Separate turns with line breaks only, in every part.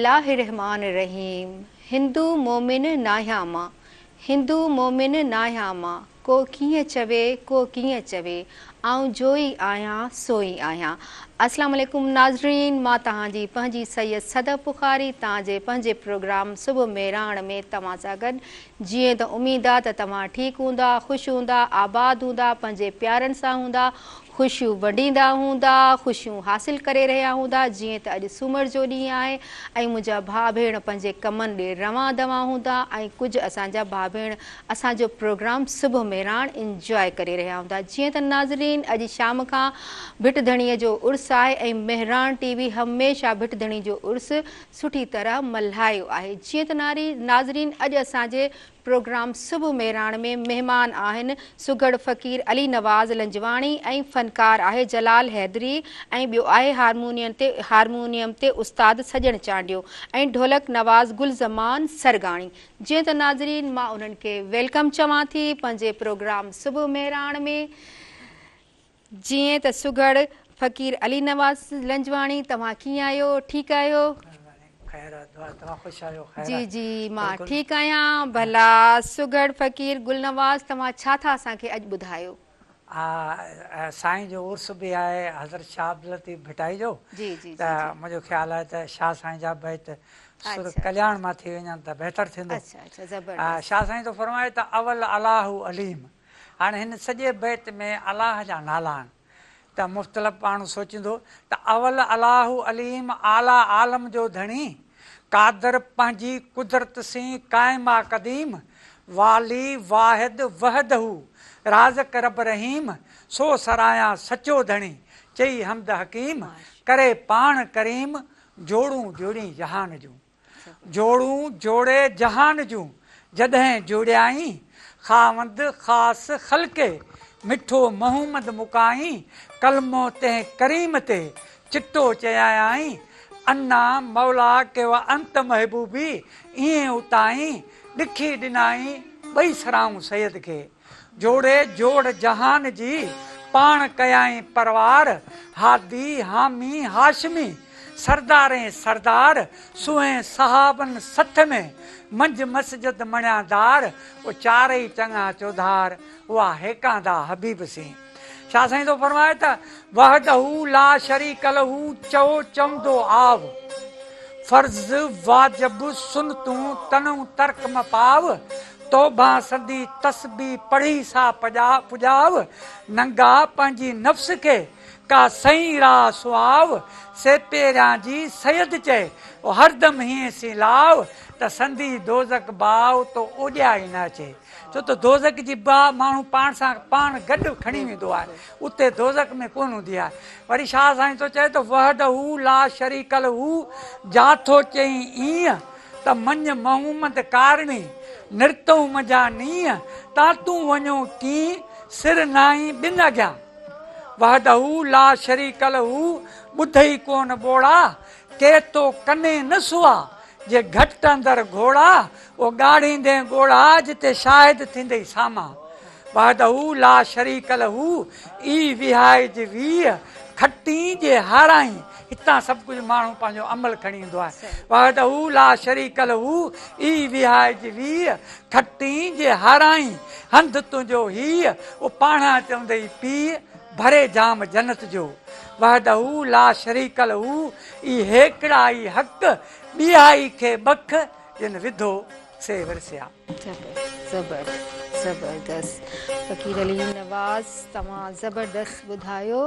الله الرحمٰن الرحيم هندو مومن ناهيان مان هندو مومن ناهيان مان ڪو ڪيئن چوي ڪو ڪيئن چوي آئون جو ئي آهيان سو ئي آهيان اسلام عليڪم ناظرين مان توهان جي پنهنجي سيد صدف بخاري توهان جي پنهنجي پروگرام صبح مهراڻ ۾ توهان سان گڏ جيئن ته اميد آ ته توهان ٺيڪ هوندا خوش هوندا آباد هوندا پنهنجي پيارن سان هوندا خوشيون ونڊيندا هوندا، خوشيون حاصل ڪري رهيا هوندا، جيئن ته اڄ سومر جو ڏينهن آهي ۽ منهنجا ڀاء ڀيڻ پنهنجي ڪمن ڏي روان دوان هوندا ۽ ڪجهه اسان جا ڀاء ڀيڻ اسان جو پروگرام صبح مهراڻ انجواء ڪري رهيا هوندا، جيئن ته ناظرين اڄ شام کان ڀٽ ڌڻيء جو عرس آهي ۽ مهراڻ ٽي وي هميشه ڀٽ ڌڻي جو عرس سٺي طرح ملهايو آهي، جيئن ته ناظرين اڄ اسان جي پروگرام صبح مهراڻ ۾ مهمان آهن سگهڙ فقير علي نواز لنجواڻي ۽ فنڪار آهي جلال حيدري ۽ ٻيو آهي هارمونين تي هارمونيم تي استاد سڄڻ چانڊيو ۽ ڍولڪ نواز گل زمان سرگاڻي جيئن ته ناظرين مان انهن کي welcome چوان ٿي پنهنجي پروگرام صبح مهراڻ ۾. جيئن ته سگهڙ فقير علي نواز لنجواڻي توهان ڪيئن آهيو ٺيڪ آهيو؟
خير آ دعا توهان خوش آهيو خير
جي
آ
جي مان
بلڪل
ٺيڪ آهيان ڀلا سگهڙ فقير گل نواز توهان ڇا ٿا اسان کي اڄ ٻڌايو؟
ها سائين جو عرس به آهي حضرت شاهه عبداللطيف ڀٽائي جو
جي جي جي
ته
جي
منهنجو خيال آهي ته شاهه سائين جا بيت سر
اڇا
ڪلياڻ مان ٿي وڃن ته بهتر ٿيندو.
اڇا اڇا زبردست.
شاهه سائين ٿو فرمائي ته اول الله عليم هاڻي هن سڄي بيت ۾ الله جا نالا آهن ته مختلف ماڻهو سوچيندو ته اول الله عليم اعليٰ عالم جو ڌڻي، قادر پنهنجي قدرت سين قائم آ قديم، والي واحد وحده رازق رب رحيم، سو سرايان سچو ڌڻي، چئي حمد حڪيم، ڪري پاڻ ڪريم، جوڙون جوڙين جهان جون. جوڙون جوڙي جهان جون، جڏهن جوڙيائين، خاوند خاص خلقي، مٺو محمد مڪائين، ڪلمو تنهن ڪريم تي، چٽو چيائين، انا مولاڪ و انت محبوبي، ائين اتائين، ڏکي ڏنائين، ٻئي سرائون سيد کي. جوڙي جوڙ جهان جي، پاڻ ڪيائين پروار، هادي، حامي، هاشمي، سردارين سردار، سونهين صحابن سٿ ۾، منجهه مسجد مڻيادار، او چارئي چڱا چوڌار، هئا هيڪاندا حبيب سين. شاهه سائين ٿو فرمائي ته، وحده لا شريڪ له چئو چوندو آو، فرض واجب سنتون تنئون ترڪ م پاو، توبه سندي تسبيح پڙهي سا پڄاء، ننگا پنهنجي نفس کي، ڪا سئين راهه سهاء، سي پيريان جي سيد چئي، او هردم هيئين سين لاء، ته سندي دوزخ باء تو اوڏيا ئي نه اچي. ڇو ته دوزخ جي باهه ماڻهو پاڻ سان پاڻ گڏ کڻي ويندو آهي، اتي دوزخ ۾ ڪونه هوندي آهي. وري شاهه سائين ٿو چئي ته وحده لا شريڪ له جا ٿو چئين ايئن، ته مڃ محمد ڪارڻي، نرتئون منجهان نينهن، تان تون وڃو ڪين، سر نائين ٻن اڳيان. وحده لا شريڪ له، ٻڌئي ڪونه ٻوڙا، ڪي تو ڪني نه سئا، جي گهٽ اندر گهوڙا، او ڳاڙيندين ڳوڙها، جتي شاهد ٿيندئي سامان. وحده لا شريڪ له، اي وهائج ويهه، کٽين جي هارائين، هتان سڀ ڪجهه ماڻهو پنهنجو عمل کڻي ايندو آهي. وحده لا شريڪ له، اي وهائج ويهه، کٽين جي هارائين، هنڌ تنهنجو هيء، او پاڻها چوندئي پيء، ڀري جام جنت جو. وحده لا شريڪ له، اي هيڪڙا اي حق، ٻيهائي کي ٻک، جن وڌو سي ورسيا.
زبردست زبردست فقير علي نواز توهان زبردست ٻڌايو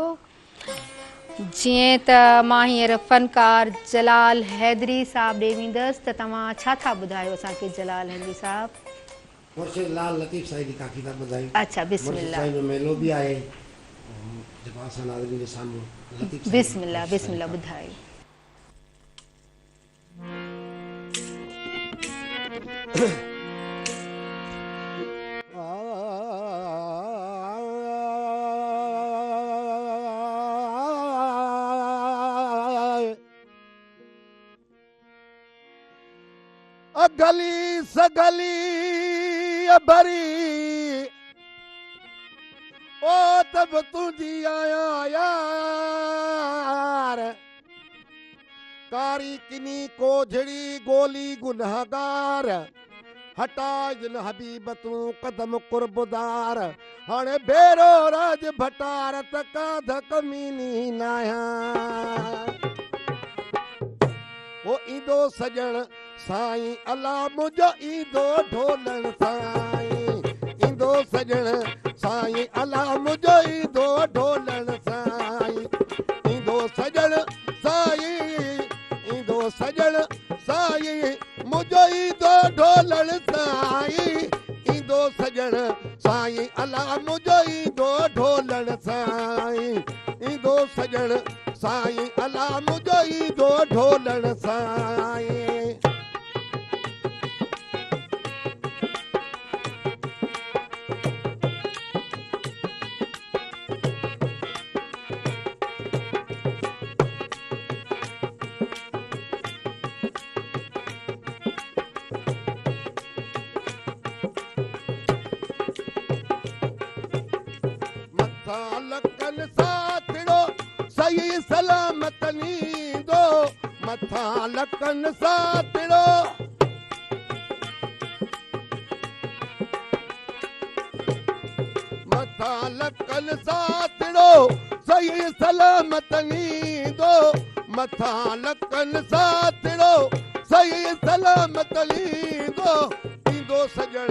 جيئن ته مان هينئر فنڪار جلال حيدري صاحب ڏي ويندس ته توهان ڇا ٿا ٻڌايو اسان کي جلال حيدري صاحب.
مرشد لال لطيف سائين جي ڪافي ٿا ٻڌايون.
اڇا بسم
مرشد
الله.
سائين جو ميلو به آهي جيڪو اسان ناظرين جي سامهون لطيف سائين
بسم الله بسم الله ٻڌايو.
اگهلي سگهلي ڀري او ته به تنهنجي آهيان يار.
ڪاري ڪني ڪوجهڙي گولي گنهگار، هٽائجن حبيب تون قدم قربدار، هاڻي ڀيرو راڄ ڀٽار ته ڪانڌ ڪميني ناهيان. هو ايندو سڄڻ سائين الا منهنجو ايندو ڍولڻ سائين، ايندو سڄڻ سائين الا منهنجو ايندو ڍولڻ سائين، ايندو سڄڻ سائين، ايندو سڄڻ سائين منهنجو ايندو ڍولڻ سائين، ايندو سڄڻ سائين الا منهنجو ايندو ڍولڻ سائين، ايندو سڄڻ سائين الا منهنجو ايندو ڍولڻ سائين. مٿان لڪن ساٿڙو صحيح سلامت نيندو، مٿان لڪن ساٿڙو. مٿان لڪن ساٿڙو صحيح سلامت نيندو، مٿان لڪن ساٿڙو صحيح سلامت نيندو، ايندو سڄڻ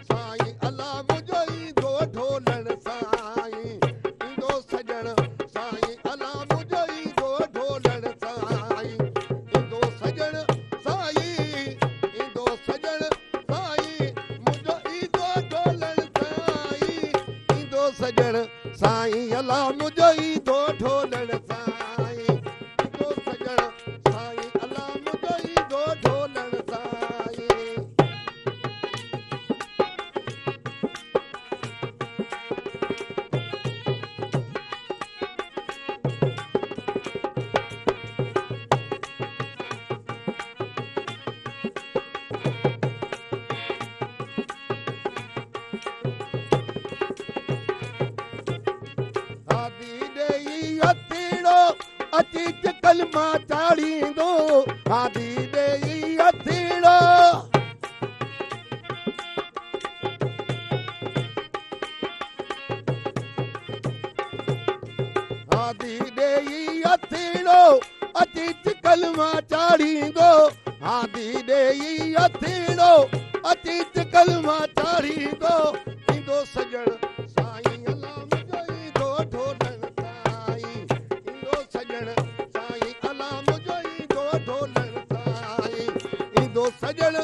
سائين الا منهنجو ايندو ڍولڻ سائين، ايندو سڄڻ سائين الا منهنجو ايندو ڍولڻ سائين، ايندو سڄڻ سائين، ايندو سڄڻ سائين منهنجو ايندو ڍولڻ سائين، ايندو سڄڻ سائين الا منهنجو ايندو ڍولڻ سائين، ايندو سڄڻ سائين الا منهنجو ايندو ڍولڻ سائين. هادي ڏيئي هٿيڙو اچي چڪل مان چاڙهيندو، هادي ڏيئي هٿيڙو. هادي ڏيئي هٿيڙو اچي چڪل مان چاڙهيندو، هادي ڏيئي هٿيڙو اچي چڪل مان چاڙهيندو، ايندو سڄڻ سائين الا منهنجو ايندو ڍولڻ سائين، ايندو سڄڻ سائين الا منهنجو ايندو ڍولڻ سائين، ايندو سڄڻ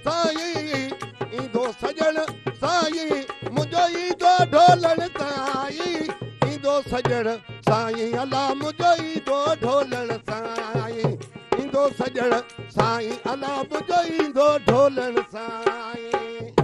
سائين، ايندو سڄڻ سائين منهنجو ايندو ڍولڻ سائين، ايندو سڄڻ سائين الا منهنجو ايندو ڍولڻ سائين، ايندو سڄڻ سائين الا منهنجو ايندو ڍولڻ سائين.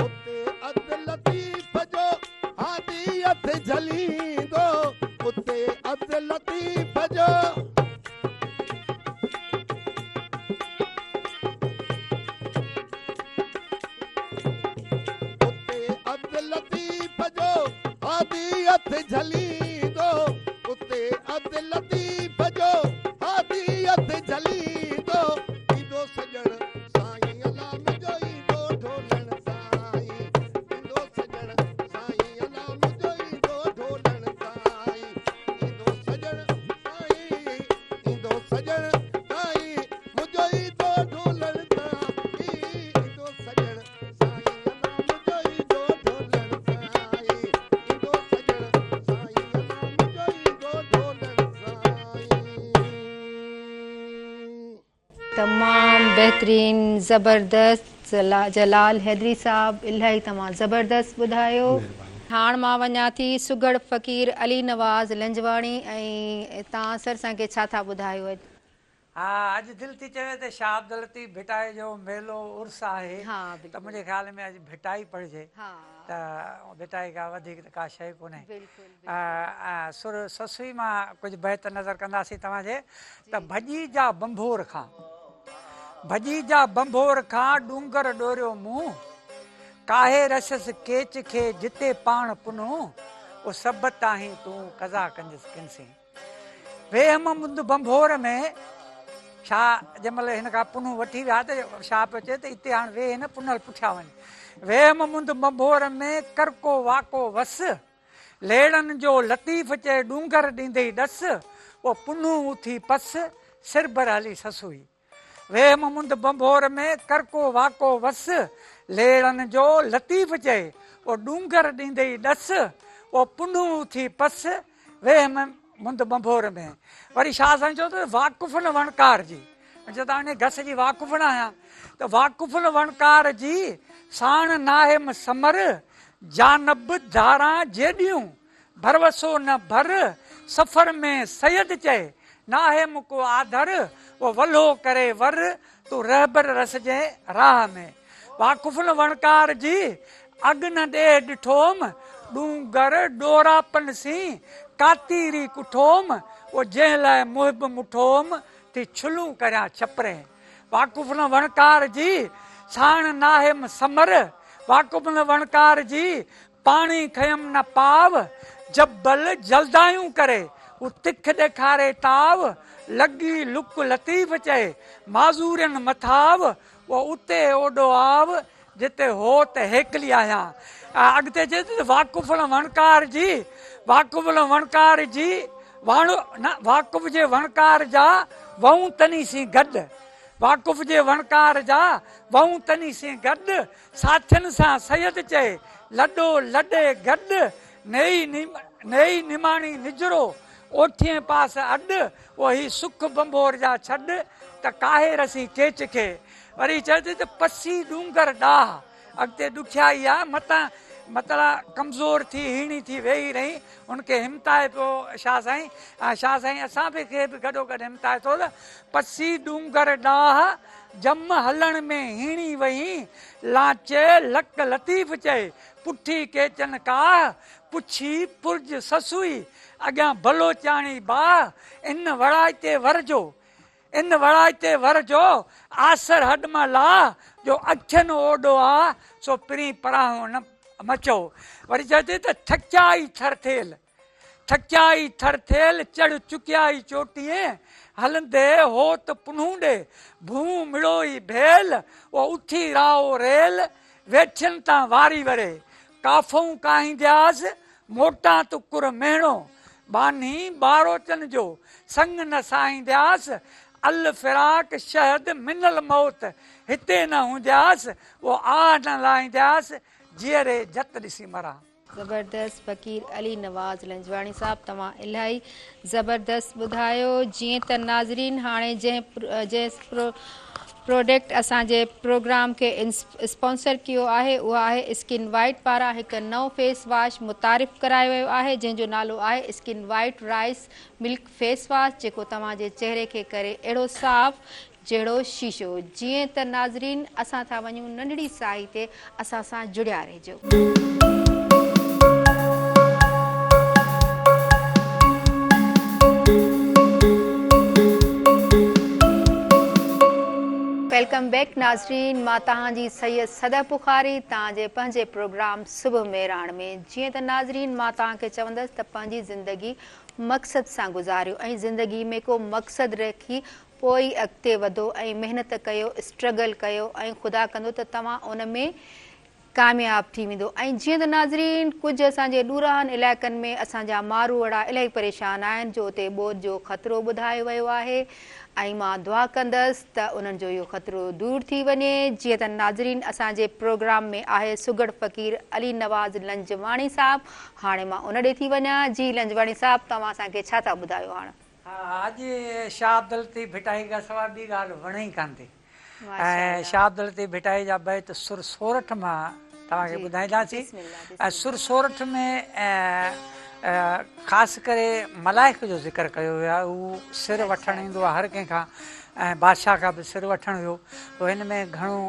اتي عبد لطيف جو هادي هٿ جهليندو، اتي عبد لطيف جو. اتي عبد لطيف جو هادي هٿ جهليندو، اتي عبد لطيف جو هادي هٿ جهليندو، ايندو سڄڻ سائين الا منهنجو ايندو ڍولڻ سائين، ايندو سڄڻ سائين الا منهنجو ايندو ڍولڻ سائين، ايندو سڄڻ سائين، ايندو سڄڻ سائين منهنجو ايندو ڍولڻ سائين، ايندو سڄڻ سائين الا منهنجو ايندو ڍولڻ سائين، ايندو سڄڻ سائين الا منهنجو ايندو ڍولڻ سائين.
تمام بهترين زبردست جلال حيدري صاحب الاهي توهان زبردست ٻڌايو. هاڻ مان وڃان ٿي سگهڙ فقير علي نواز لنجواڻي ۽ توهان سر سان کي ڇا ٿا ٻڌايو اڄ.
ها اڄ دل ٿي چوي ته شاهه عبداللطيف ڀٽائي جو ميلو عرس آهي ته منهنجي خيال ۾ اڄ ڀٽائي پڙهجي ته ڀٽائي کان وڌيڪ ته ڪا شيء ڪونهي. سر سسئي مان ڪجهه بيت نظر ڪنداسين توهان جي ته ڀڄي جا ڀنڀور کان ڀڄي جا ڀنڀور کان ڏونگر ڏوريو مون ڪاهي رسيس ڪيچ کي جتي پاڻ پنهون او سڀ تاهين تون قضا ڪنجس ڪن سين. ويهم منڌ ڀنڀور ۾، شاهه جنهن مهل هن کان پنهون وٺي ويا ته شاهه پيو چئي ته اتي هاڻ ويهه نه پنهل پٺيان وڃ. ويهم منڌ ڀنڀور ۾، ڪر ڪو واڪو وس، ليڙن جو لطيف چئي ڏونگر ڏيندئي ڏس، او پنهون اٿي پس، سر بر هلي سسئي. ويهم منڌ ڀنڀور ۾، ڪر ڪو واڪو وس، ليڙن جو لطيف چئي، او ڏونگر ڏيندئي ڏس، او پنهون اٿي پس، ويهم منڌ ڀنڀور ۾. وري شاهه سائين چيو ته واقف نه وڻڪار جي، چيو ته آئون گس جي واقف نه آهيان، ته واقف نه وڻڪار جي، ساڻ ناهيم ثمر، جانب ڌاران جيڏيون، ڀروسو نه ڀر، سفر ۾ سيد چئي، ناهي مون ڪو آڌر، او ولهو ڪري ور، تون رهبر رسجين راهه ۾. واقف نه وڻڪار جي، اڳ نه ڏيهه ڏٺوم، ڏونگر ڏوراپن سين، ڪاتيري ڪٺوم، او جنهن لاء محب مٺوم، ٿي ڇلون ڪريان ڇپرين. واقف نه وڻڪار جي، ساڻ ناهيم ثمر، واقف نه وڻڪار جي، پاڻي کنيم نه پاء، جبل جلدايون ڪري، هو تک ڏيکاري تاء، لڳي لڪ لطيف چئي، معذورين مٿاء، او اتي اوڏو آء، جتي هوت هيڪلي آهيان. اڳتي چئي ٿو ته واقف نه وڻڪار جي، واقف نه وڻڪار جي، واڻ نه واقف جي وڻڪار جا، وئون تني سين گڏ، واقف جي وڻڪار جا، وئون تني سين گڏ، ساٿين سان سيد چئي، لڏو لڏي گڏ، نيئي نيئي نماڻي نجهرو، اوٺين پاس اڏ، او هي سک ڀنڀور جا ڇڏ، ته ڪاهي رسين ڪيچ کي. وري چئي ٿي ته پسي ڏونگر ڏاهه، اڳتي ڏکيائي آ، متان مطلع ڪمزور ٿي هيڻي ٿي ويهي رهين، هن کي همتائي پيو شاهه سائين ۽ شاهه سائين اسان به کي به گڏوگڏ همتائي ٿو ته پسي ڏونگر ڏاهه، جم هلڻ ۾ هيڻي وهين، لانچي لڪ لطيف چئي، پٺي ڪيچن ڪاهه، پڇي پرج سسئي، اڳيان بلوچاڻي باهه، ان وڙائتي ور جو، ان وڙائتي ور جو، آسر هڏ مان لاهه، جو اکين اوڏو آ، سو پرين پراهون نه م چئو. وري چئي ٿي ته ٿڪيا ئي ٿر ٿيل. ٿڪيا ئي ٿر ٿيل، چڙهه چڪيا ئي چوٽيين، هلندي هوت پنهون ڏي، ڀونء مڙوئي ڀيل، او اٿي رائو ريل، ويٺين تان واري وري، ڪافئون ڪاهيندياس، موٽان ته ڪر مهڻو، ٻانهي ٻاروچن جو، سڱ نه ساهيندياس، الفراق اشد من الموت، هتي نه هوندياس، او آهه نه لاهيندياس، جيئري جت ڏسي مران.
زبردست فقير علي نواز لنجواڻي صاحب توهان الاهي زبردست ٻڌايو جيئن ته ناظرين هاڻي جنهن جنهن پروڊڪٽ اسان جي پروگرام کي اسپانسر ڪيو آهي اها آهي اسڪن وائيٽ پاران هڪ نئون فيس واش متعارف ڪرايو ويو آهي جنهن جو نالو آهي skin white rice milk face wash جيڪو توهان جي چهري کي ڪري اهڙو صاف جهڙو شيشو. جيئن ته ناظرين اسان ٿا وڃون ننڍڙي ساهي تي اسان سان جڙيا رهجو. Welcome back ناظرين مان توهان جي سيد صدف بخاري توهان جي پنهنجي پروگرام صبح مهراڻ ۾ جيئن ته ناظرين مان توهان کي چوندس ته پنهنجي زندگي مقصد سان گذاريو ۽ زندگي ۾ ڪو مقصد رکي پوء ئي اڳتي وڌو ۽ محنت ڪيو اسٽرگل ڪيو ۽ خدا ڪندو ته توهان ان ۾ ڪامياب ٿي ويندو ۽ جيئن ته ناظرين ڪجهه اسان جي ڏوراهن علائقن ۾ اسان جا ماروئڙا الاهي پريشان آهن جو اتي ٻوڏ جو خطرو ٻڌايو ويو آهي ۽ مان دعا ڪندس ته انهن جو اهو خطرو دور ٿي وڃي جيئن ته ناظرين اسان جي پروگرام ۾ آهي سگهڙ فقير علي نواز لنجواڻي صاحب هاڻي مان ان ڏي ٿي وڃان جي لنجواڻي صاحب توهان اسان کي ڇا ٿا ٻڌايو هاڻ.
اڄ شاهه عبداللطيف ڀٽائي کان سواء ٻي ڳالهه وڻي ئي ڪانه ٿي ۽ شاهه عبداللطيف ڀٽائي جا بيت سر سورٺ مان توهان کي ٻڌائينداسين ۽ سر سورٺ ۾ خاص ڪري ملائڪ جو ذڪر ڪيو ويو آهي هو سر وٺڻ ايندو آهي هر ڪنهن کان ۽ بادشاهه کان به سر وٺڻ ويو. پوء هن ۾ گهڻو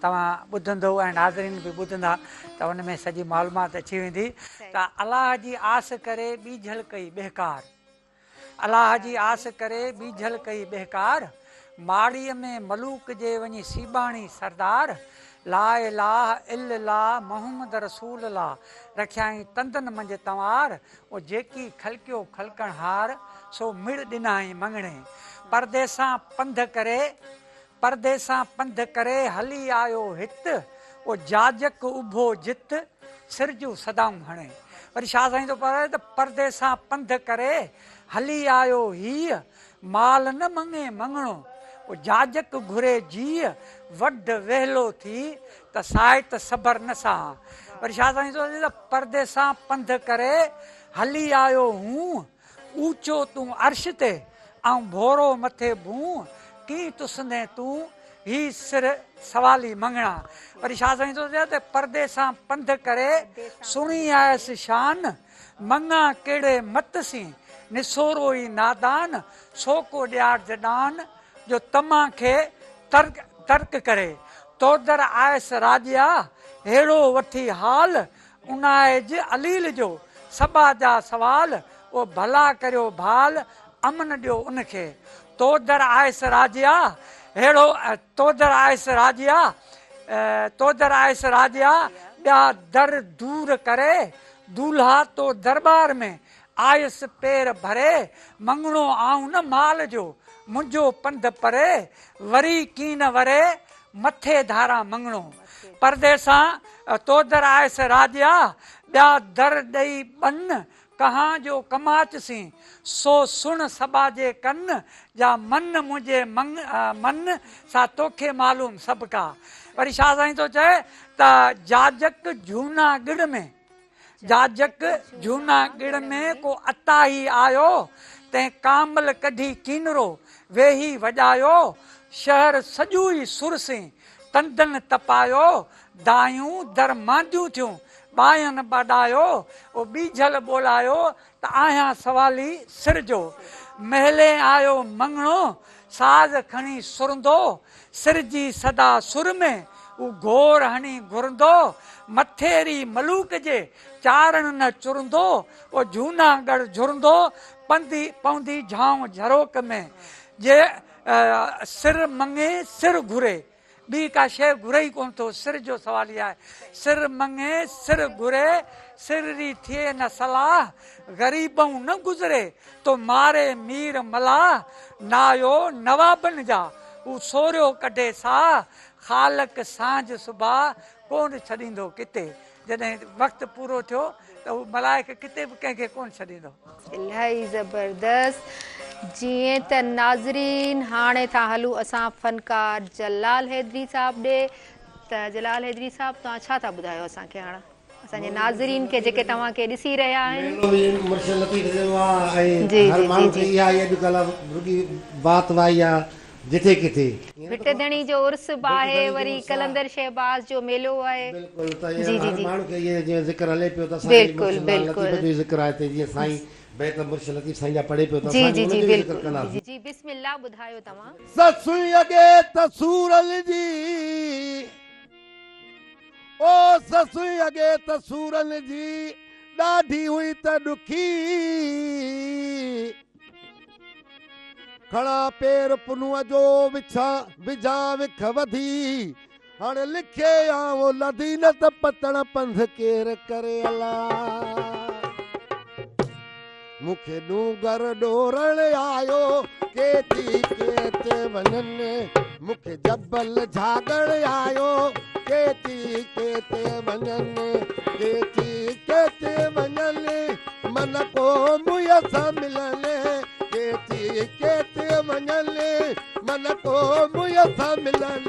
توهان ٻڌندؤ ۽ ناظرين به ٻڌندا ته ان ۾ سڄي معلومات اچي ويندي ته الله جي آس ڪري ٻيجل ڪئي ٻهڪار. الله جي آس ڪري ٻيجل ڪئي ٻهڪار، ماڙيء ۾ ملوڪ جي وڃي سيٻاڻي سردار، لا اله الا الله محمد رسول الله، رکيائين تندن منجهه تنوار، او جيڪي خلقيو خلقڻهار، سو مڙ ڏنائين مڱڻي. پرديسان پنڌ ڪري، پرديسان پنڌ ڪري هلي آيو هت، او جاجڪ اڀو جت، سر جون صدائون هڻي. وري شاهه سائين ٿو پڙهائي ته پرديسان پنڌ ڪري هلي آيو هيء، مال نه مڱي مڱڻو، او جاجڪ گهري جيء، وڍ وهلو ٿي، ته سائت صبر نه سهان. وري شاهه سائين ٿو چئي ته پرديسان پنڌ ڪري هلي آيو هون، اوچو تون عرش تي، آئون ڀورو مٿي ڀونء، ڪيئن تسندين تون، هي سر سوالي مڱڻا. وري شاهه سائين ٿو چئي ته پرديسان پنڌ ڪري، سڻي آيس شان، مڱان ڪهڙي مت سين، نسورو ئي نادان، سو ڪو ڏيارج ڏان، جو طمع کي ترڪ ڪري. تو در آيس راڄيا، ههڙو وٺي حال، انائج عليل جو، سٻا جا سوال، او ڀلا ڪريو ڀال، امن ڏيو ان کي. تو در آيس راڄيا، ههڙو، تو در آيس راڄيا، تو در آيس راڄيا، ٻيا در دور ڪري، دولها تو درٻار ۾، آيس پير ڀري، مڱڻو آئون نه مال جو، منهنجو پنڌ پري، وري ڪين وري، مٿي ڌاران مڱڻو. پرديسان تو در آيس راڄيا، ٻيا در ڏئي ٻن، ڪهان جو ڪماچ سين، سو سڻ سٻاجهي ڪن، جا من منهنجي من، سا توکي معلوم سڀڪا. وري شاهه سائين ٿو چئي ته جاجڪ جهونا ڳڙهه ۾. جاجڪ جهونا ڳڙهه ۾ ڪو عطاهي آيو، تنهن ڪامل ڪڍي ڪينرو، ويهي وڄايو، شهر سڄو ئي سر سين، تندن تپايو، دايون در مانديون ٿيون، ٻانهن ٻاڏايو، او ٻيجل ٻولايو، ته آهيان سوالي سر جو. محلين آيو مڱڻو، ساز کڻي سرندو، سر جي صدا سر ۾، هو گهور هڻي گهرندو، مٿيري ملوڪ جي، چارڻ نه چرندو، او جهونا ڳڙهه جهرندو، پندي پوندي جهانء جهروڪ ۾، جي سر مڱي سر گهري. ٻي ڪا شيء گهري ئي ڪونه ٿو، سر جو سوال ئي آهي. سر مڱي، سر گهري، سر ري ٿئي نه صلاح، غريبئون نه گذري، تو ماري مير ملاح، نايو نوابن جا، هو سوريو ڪڍي ساهه، خالق سانجهه صباح، ڪونه ڇڏيندو ڪتي. جڏهن وقت پورو ٿيو ته هو ملائڪ ڪتي به ڪنهن کي ڪونه ڇڏيندو.
الاهي زبردست جيئن ته ناظرين هاڻي ٿا هلون اسان فنڪار جلال حيدري صاحب ڏي ته جلال حيدري صاحب توهان ڇا ٿا ٻڌايو اسان کي هاڻ اسان جي ناظرين کي جيڪي توهان کي ڏسي رهيا آهن.
ميلو به مرشد لطيف جو آ ۽ هر ماڻهو کي اها ئي اڄڪلهه رڳي وات وائي آ جٿي ڪٿي.
ڀٽ ڌڻي جو عرس به آهي وري قلندر شهباز جو ميلو آهي.
بلڪل ته ائين هر ماڻهو کي ائين جيئن ذڪر هلي پيو ته اسان کي مرشد لال لطيف جو ئي ذڪر آهي ته جيئن سائين بيت مرشد لطيف سائين جا پڙهي پيو ته اسان به ان جو ئي ذڪر ڪنداسين.
جي بسم الله ٻڌايو توهان.
سسئي اڳي ته سورن جي او سسئي اڳي ته سورن جي ڏاڍي هئي ته ڏکي. کڻان پير پنهونء جو وڇان وجهان وک وڌي هاڻ لکي آئون لڌي نه ته پتڻ پنڌ ڪير ڪري الا مون کي ڏونگر ڏورڻ آيو ڪيتي ڪيت وڃن مون کي جبل جهاڳڻ آيو ڪيتي ڪيت وڃن ڪيتي ڪيت وڃن من ڪو مون سان ملن ڪيتي ڪيت وڃن من ڪو مون سان ملن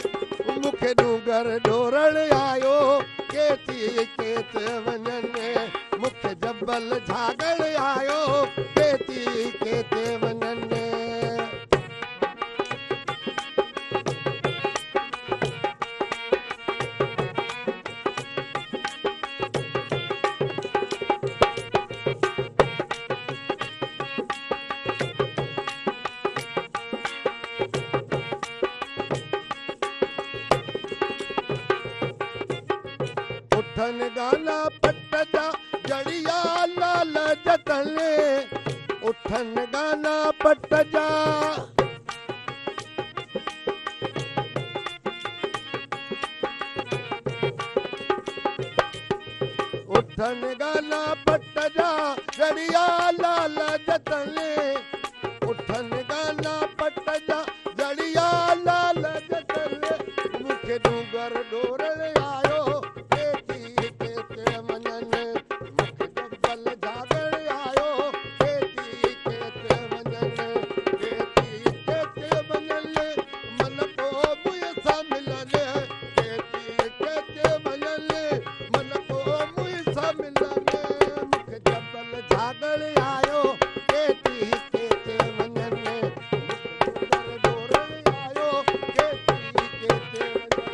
مون کي ڏونگر ڏورڻ آيو ڪيتي ڪيت وڃن مون کي جبل جهاڳڻ آيو ڪيتي ڪيت وڃن. اٺن گانا پٽ جا جڙيا لال جتن، اٺن گانا پٽ جا. اٺن گانا پٽ جا جڙيا لال جتن، اٺن گانا پٽ جا جڙيا لال جتن. مون کي ڏونگر ڏورڻ آيو، ڪيتي ڪيتي وڃن. مون کي جبل جهاڳڻ آيو، ڪيتي ڪيتي وڃن. ڪيتي ڪيتي وڃن، من ڪو مون سان ملن. ڪيتي ڪيتي وڃن، من ڪو مون سان ملن. مون کي جبل جهاڳڻ آيو، ڪيتي ڪيتي وڃن. مون کي ڏونگر ڏورڻ آيو، ڪيتي ڪيتي وڃن.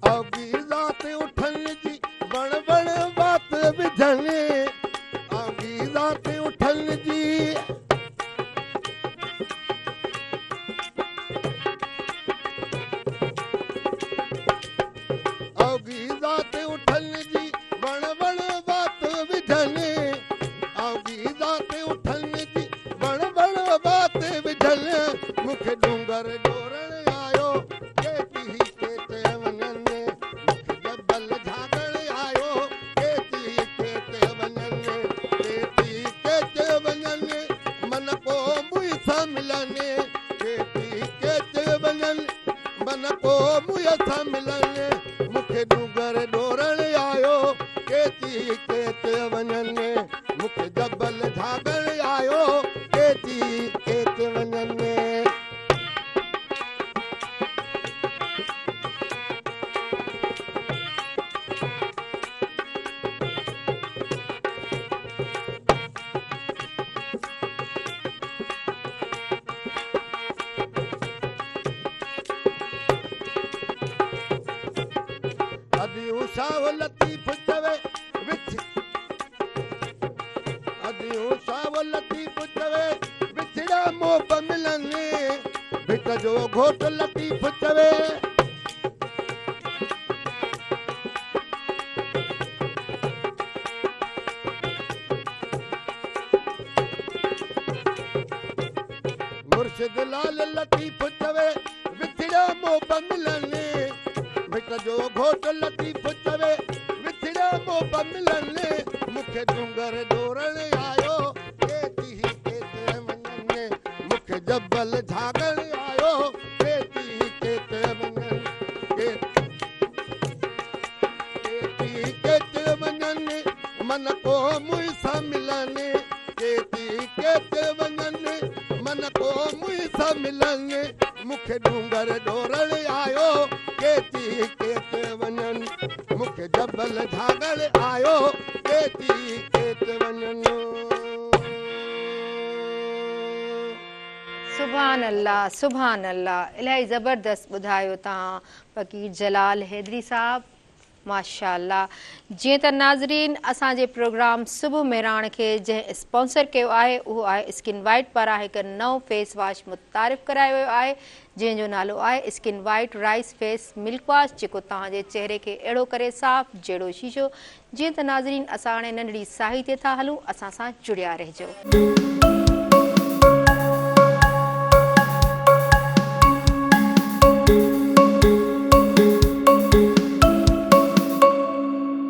اوگي ذات اٺن جي وڻ وڻ وات وجهن، اوگي ذات اٺن جي. اوگي ذات اٺن جي وڻ وڻ وات وجهن، اوگي ذات اٺن جي وڻ وڻ وات وجهن. مون کي ڏونگر ڏورڻ آيو، ڪيتي ڪيتي وڃن. مون کي جبل جهاڳڻ آيو، ڪيتي ڪيتي وڃن. ڪيتي ڪيتي وڃن، من ڪو مون سان ملن. ڪيتي ڪيتي وڃن، من ڪو مون سان ملن. مون کي ڏونگر ڏورڻ آيو، ڪيتي ڪيتي وڃن. مون کي جبل جهاڳڻ آيو، ڪيتي ڪيتي وڃن. اديون شاهه لطيف چوي وچ، اديون شاهه لطيف چوي وڇڙا موب ملن. ڀٽ جو گهوٽ لطيف چوي. مرشد لال لطيف چوي وڇڙا موب ملن. ڀٽ جو گهوٽ لطيف چوي وڇڙا موب ملن. مون کي ڏونگر ڏورڻ آيو، ڪيتي ڪيتي وڃن. مون کي جبل جهاڳڻ آيو، ڪيتي ڪيتي وڃن. ڪيتي ڪيتي وڃن، من ڪو مون سان ملن. ڪيتي ڪيتي وڃن، من ڪو مون سان ملن. مون کي ڏونگر ڏورڻ آيو، ڪيتي ڪيتي وڃن. مون کي جبل جهاڳڻ آيو، ڪيتي ڪيتي وڃن.
سبحان الله، سبحان الله، الاهي زبردست ٻڌايو توهان فقير جلال حيدري صاحب، ماشاءالله. جيئن ته ناظرين اسان جي پروگرام صبح مهراڻ کي جنهن اسپانسر ڪيو آهي اهو آهي اسڪن وائيٽ پاران هڪ نئون فيس واش متعارف ڪرايو ويو آهي جنهن جو نالو آهي skin white rice face milk wash, جيڪو توهان جي چهري کي اهڙو ڪري صاف جهڙو شيشو. جيئن ته ناظرين اسان هاڻي ننڍڙي ساهي تي ٿا هلون، اسان سان جڙيا رهجو.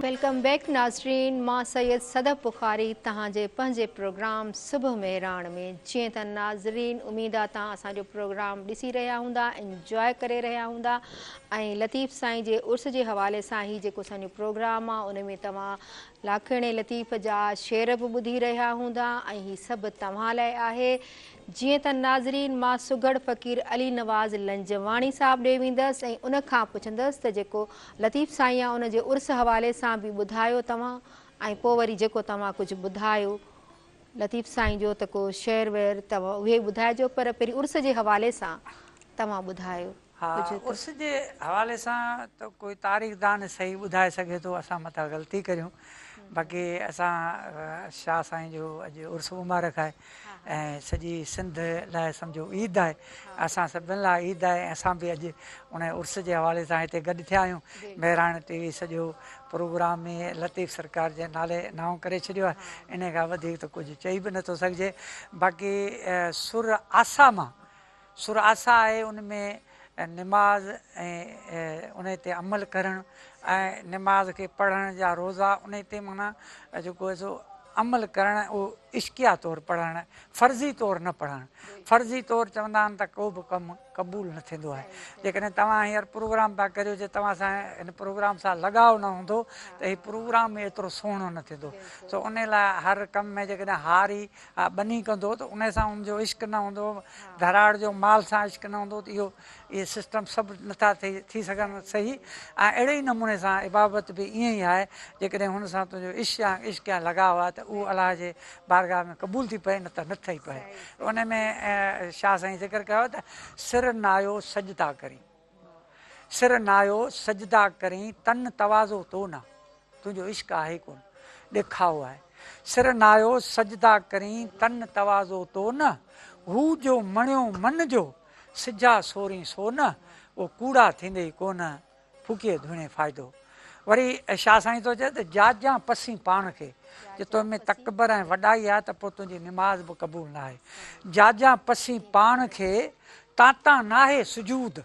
Welcome back ناظرين، مان سيد صدف بخاري توهان جي پنهنجي پروگرام صبح مهراڻ ۾. جيئن ته ناظرين اميد آ توهان اسان جو پروگرام ڏسي رهيا هوندا، انجواء ڪري رهيا هوندا ۽ لطيف سائين جي عرس جي حوالي سان هي جيڪو اسان جو پروگرام آ ان ۾ توهان لاکيڻي لطيف جا شعر به ٻڌي رهيا هوندا ۽ هي سڀ توهان لاء آهي. جيئن ته ناظرين مان سگهڙ فقير علي نواز لنجواڻي صاحب ڏي ويندس ۽ ان کان پڇندس ته جيڪو لطيف سائين آ ان جي عرس حوالي سان به ٻڌايو توهان ۽ پوء وري جيڪو توهان ڪجهه ٻڌايو. لطيف سائين جو ته ڪو شعر وعر توهان اهي ٻڌائجو پر پهرين عرس جي حوالي سان توهان ٻڌايو
ها
ڪجهه ته.
عرس جي حوالي سان ته ڪوئي تاريخدان صحيح ٻڌائي سگهي ٿو اسان متان غلطي ڪريون باقي اسان شاهه سائين جو اڄ عرس مبارڪ آهي ۽ سڄي سنڌ لاء سمجهو عيد آهي اسان سڀن لاء عيد آهي ۽ اسان به اڄ ان عرس جي حوالي سان هتي گڏ ٿيا آهيون مهراڻ ٽي وي سڄو پروگرام ئي لطيف سرڪار جي نالي نانء ڪري ڇڏيو آهي انهي کان وڌيڪ ته ڪجهه چئي به نٿو سگهجي باقي سر آسا مان سر آسا آهي ان ۾ نماز ۽ انهي تي عمل ڪرڻ ۽ نماز کي پڙهڻ جا روزا انهي تي معنيٰ جيڪو آهي سو عمل ڪرڻ اهو عشقيه طور پڙهڻ فرضي طور نه پڙهڻ فرضي طور چوندا آهن ته ڪو به ڪم قبول نه ٿيندو آهي جيڪڏهن توهان هينئر پروگرام پيا ڪريو جي توهان سان هن پروگرام سان لڳاء نه هوندو ته هي پروگرام ئي ايترو سهڻو نه ٿيندو سو انهي لاء هر ڪم ۾ جيڪڏهن هاري ٻني ڪندو ته انهي سان ان جو عشق نه هوندو ڌراڙ جو مال سان عشق نه هوندو ته اهو اهي سسٽم سڀ نٿا ٿي سگهن صحيح ۽ اهڙي ئي نموني سان عبادت به ائين ئي آهي جيڪڏهن هن سان تنهنجو عشق يا عشق يا لڳاء آهي ته اهو الله جي بارگاهه ۾ قبول ٿي پئي نه ته نه ٿي پئي ان ۾ شاهه سائين ذڪر ڪيو ته سر نايو سجدا ڪرين سر نايو سجدا ڪرين تن تواضع تو نه تنهنجو عشق آهي ڪون ڏيکاء آهي سر نايو سجدا ڪرين تن تواضع تو نه هو جو مڻيو من جو سجا سورين سو نه او ڪوڙا ٿيندئي ڪونه ڦوڪيء ڌوڻي فائدو. وري شاهه سائين ٿو چئي ته جاجان پسين پاڻ کي، جي تو ۾ تڪبر ۽ وڏائي آهي ته پوء تنهنجي نماز به قبول ناهي. جاجان پسين پاڻ کي، تاتان ناهي سجود،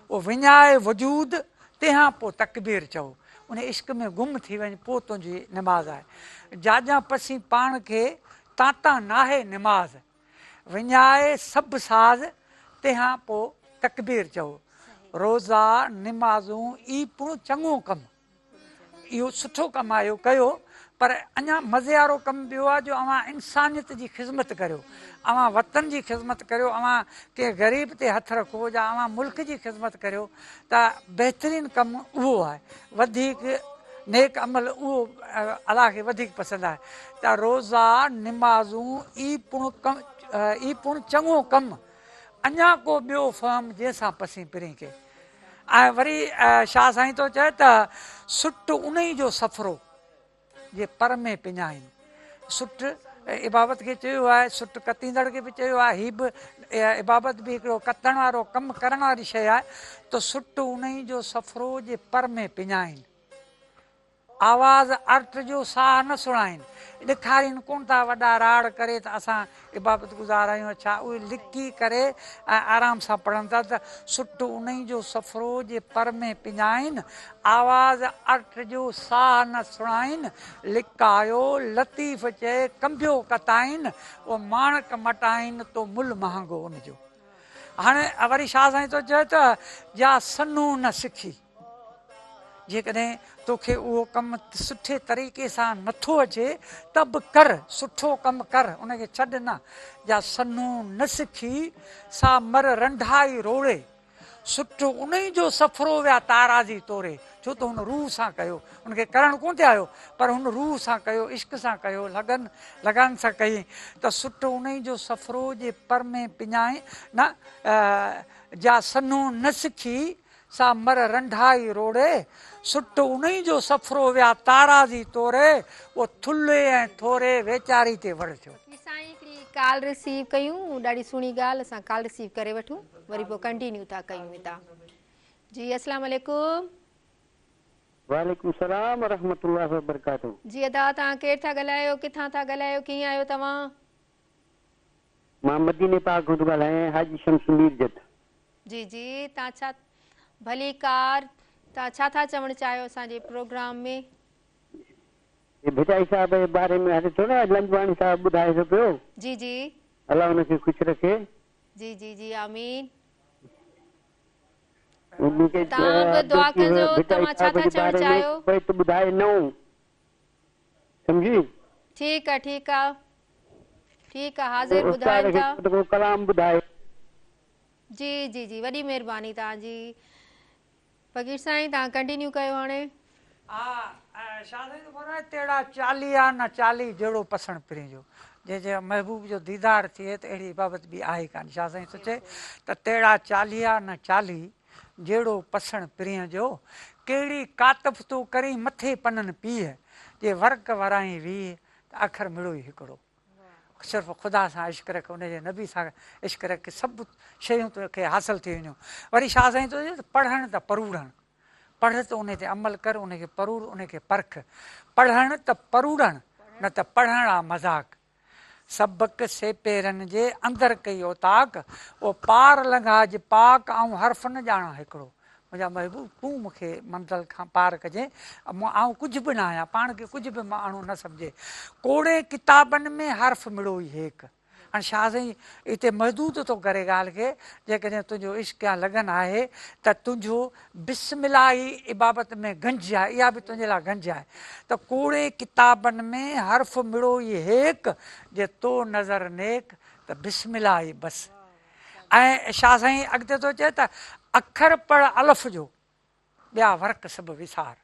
او وڃائي وجود، تنهان پوء تڪبير چئو. ان عشق ۾ گم ٿي وڃ پوء تنهنجي نماز آهي. جاجان پسين پاڻ کي، تاتان ناهي نماز. وڃائي سڀ ساز، تنهان پوء تڪبير چئو. روزا، نمازون اي پڻ چڱو ڪم. اهو سٺو ڪم آهي اهو ڪيو پر اڃا مزي وارو ڪم ٻيو آهي جو اوهان انسانيت جي خذمت ڪريو، اوهان وطن جي خذمت ڪريو، اوهان ڪنهن غريب تي هٿ رکو يا اوهان ملڪ جي خذمت ڪريو ته بهترين ڪم اهو آهي. وڌيڪ نيڪ عمل اهو الله کي وڌيڪ پسند آهي ته روزا نمازون اي پڻ اي پڻ چڱو ڪم اڃا ڪو ٻيو فهم جنهن سان پسين پرين کي ۽ وري شاهه سائين ٿو چئي ته سٽ انهي جو سفرو جي پر ۾ پڃائين. سٽ عبابت کي چيو آهي، سٽ ڪتيندڙ کي به چيو آهي، هي به عبابت به هڪڙو ڪتڻ وارو ڪم ڪرڻ واري شيء آهي ته سٽ انهي جو سفرو جي پر ۾ پڃائين. آواز ارٽ جو ساهه نه سڻائين. ڏيکارين ڪونه ٿا وڏا راڙ ڪري ته اسان عبادت گذار آهيون ڇا اهي لڪي ڪري ۽ آرام سان پڙهن ٿا ته سٽ انهي جو سفرو جي پر ۾ پڃائين، آواز ارٽ جو ساهه نه سڻائين، لڪايو لطيف چئي ڪنبيو ڪتائين، او ماڻڪ مٽائين تو ملهه مهانگو ان جو. هاڻي وري شاهه سائين ٿو چئي ته جا سنهون نه سکي. جيڪڏهن توکي اهو ڪم سٺي طريقي سان نٿو اچي ته به ڪر، سٺو ڪم ڪر، ان کي ڇڏ نه. جا سنهون نه سکي، سا مر رنڍائي روڙي. سٺ انهي جو سفرو ويا تارازي توري. ڇو ته هن روح سان ڪيو. هن کي ڪرڻ ڪونه ٿي آيو، پر هن روح سان ڪيو، عشق سان ڪيو، لگن لگان سان ڪيائين ته سٺ انهي جو سفرو جي پر ۾ پڃائين نه، جا سنهون نه سکي، سا مر رنڍائي روڙي، سٽ انهي جو سفرو ويا تارازي توري، اهو ٿلهي ۽ ٿوري ويچاري تي وڙ ٿيو.
باقي سائين هڪڙي ڪال رسيو ڪيون ڏاڍي سهڻي ڳالهه اسان ڪال رسيو ڪري وٺون وري پوء ڪنٽينيو ٿا ڪيون هتان جي اسلام عليڪم.
وعليڪم السلام ورحمة الله وبرڪاته.
جي ادا توهان ڪير ٿا ڳالهايو ڪٿان ٿا ڳالهايو ڪيئن آهيو توهان.
مان مديني پاڪ کان ٿو ڳالهايان حاجي شمس ميرجت.
جي جي تان ڇا ڀليڪار تان ڇا ٿا چوڻ چاهيو اسان جي پروگرام ۾.
هي ڀٽائي صاحب جي باري ۾ هلي ٿو نه لنجواڻي صاحب ٻڌائي ٿو پيو.
جي جي.
الله ان کي خوش رکي.
جي جي جي آمين.
مون کي
تان به دعا ڪجو
ڀٽائي
توهان ڇا
صاحب
ٿا
جي
چوڻ
باري ۾
چاهيو.
بيت ٻڌائي نئون سمجهي.
ٺيڪ آ ٺيڪ آ ٺيڪ آ حاضر
استاد
ٻڌائين
کي
ٿا.
چئو ته ڪو ڪلام ٻڌائي.
جي جي جي وڏي مهرباني توهان جي فقير سائين توهان ڪنٽينيو ڪيو هاڻي.
ها شاهه سائين ٿو فرمائي تهڙا چاليها نه چالي جهڙو پسڻ پرين جو. جنهن جي محبوب جو ديدار ٿئي ته اهڙي عبادت ٻي آهي ڪانه. شاهه سائين ٿو چئي ته تهڙا چاليها نه چاليهه، جهڙو پسڻ پرينء جو، ڪهڙي ڪاتف تون ڪرين مٿي پنن پيهه، جي ورق ورائين 20، ته اکر مڙوئي هڪڙو. صرف خدا سان عشق رک، ان جي نبي سان عشق رک، سڀ شيون توکي حاصل ٿي وينديون. وري شاهه سائين ٿو چئي ته پڙهڻ ته پروڙڻ. پڙهه ته ان تي عمل ڪر، ان کي پروڙ، ان کي پرک. پڙهڻ ته پروڙڻ، نه ته پڙهڻ آ مذاق. سبق سيپيرن جي اندر ڪئي اوطاق، او پار لنگهاج پاڪ، آئون حرف نه ڄاڻان هڪڙو. منهنجا محبوب تون مون کي منزل کان پار ڪجين، آئون ڪجهه به نه آهيان، پاڻ کي ڪجهه به ماڻهو نه سمجهي. ڪوڙين ڪتابن ۾ حرف مڙوئي هيڪ. هاڻي شاهه سائين اتي محدود ٿو ڪري ڳالهه کي، جيڪڏهن تنهنجو عشق يا لگن آهي ته تنهنجو بسم الله ئي عبادت ۾ گنج آهي، اها به تنهنجي لاء گنج آهي ته ڪوڙين ڪتابن ۾ حرف مڙوئي هيڪ، جي تو نظر نيڪ ته بسم الله ئي بس. ۽ شاهه سائين اڳتي ٿو چئي ته اکر پڙهه الف جو، ٻيا ورق سڀ وسار.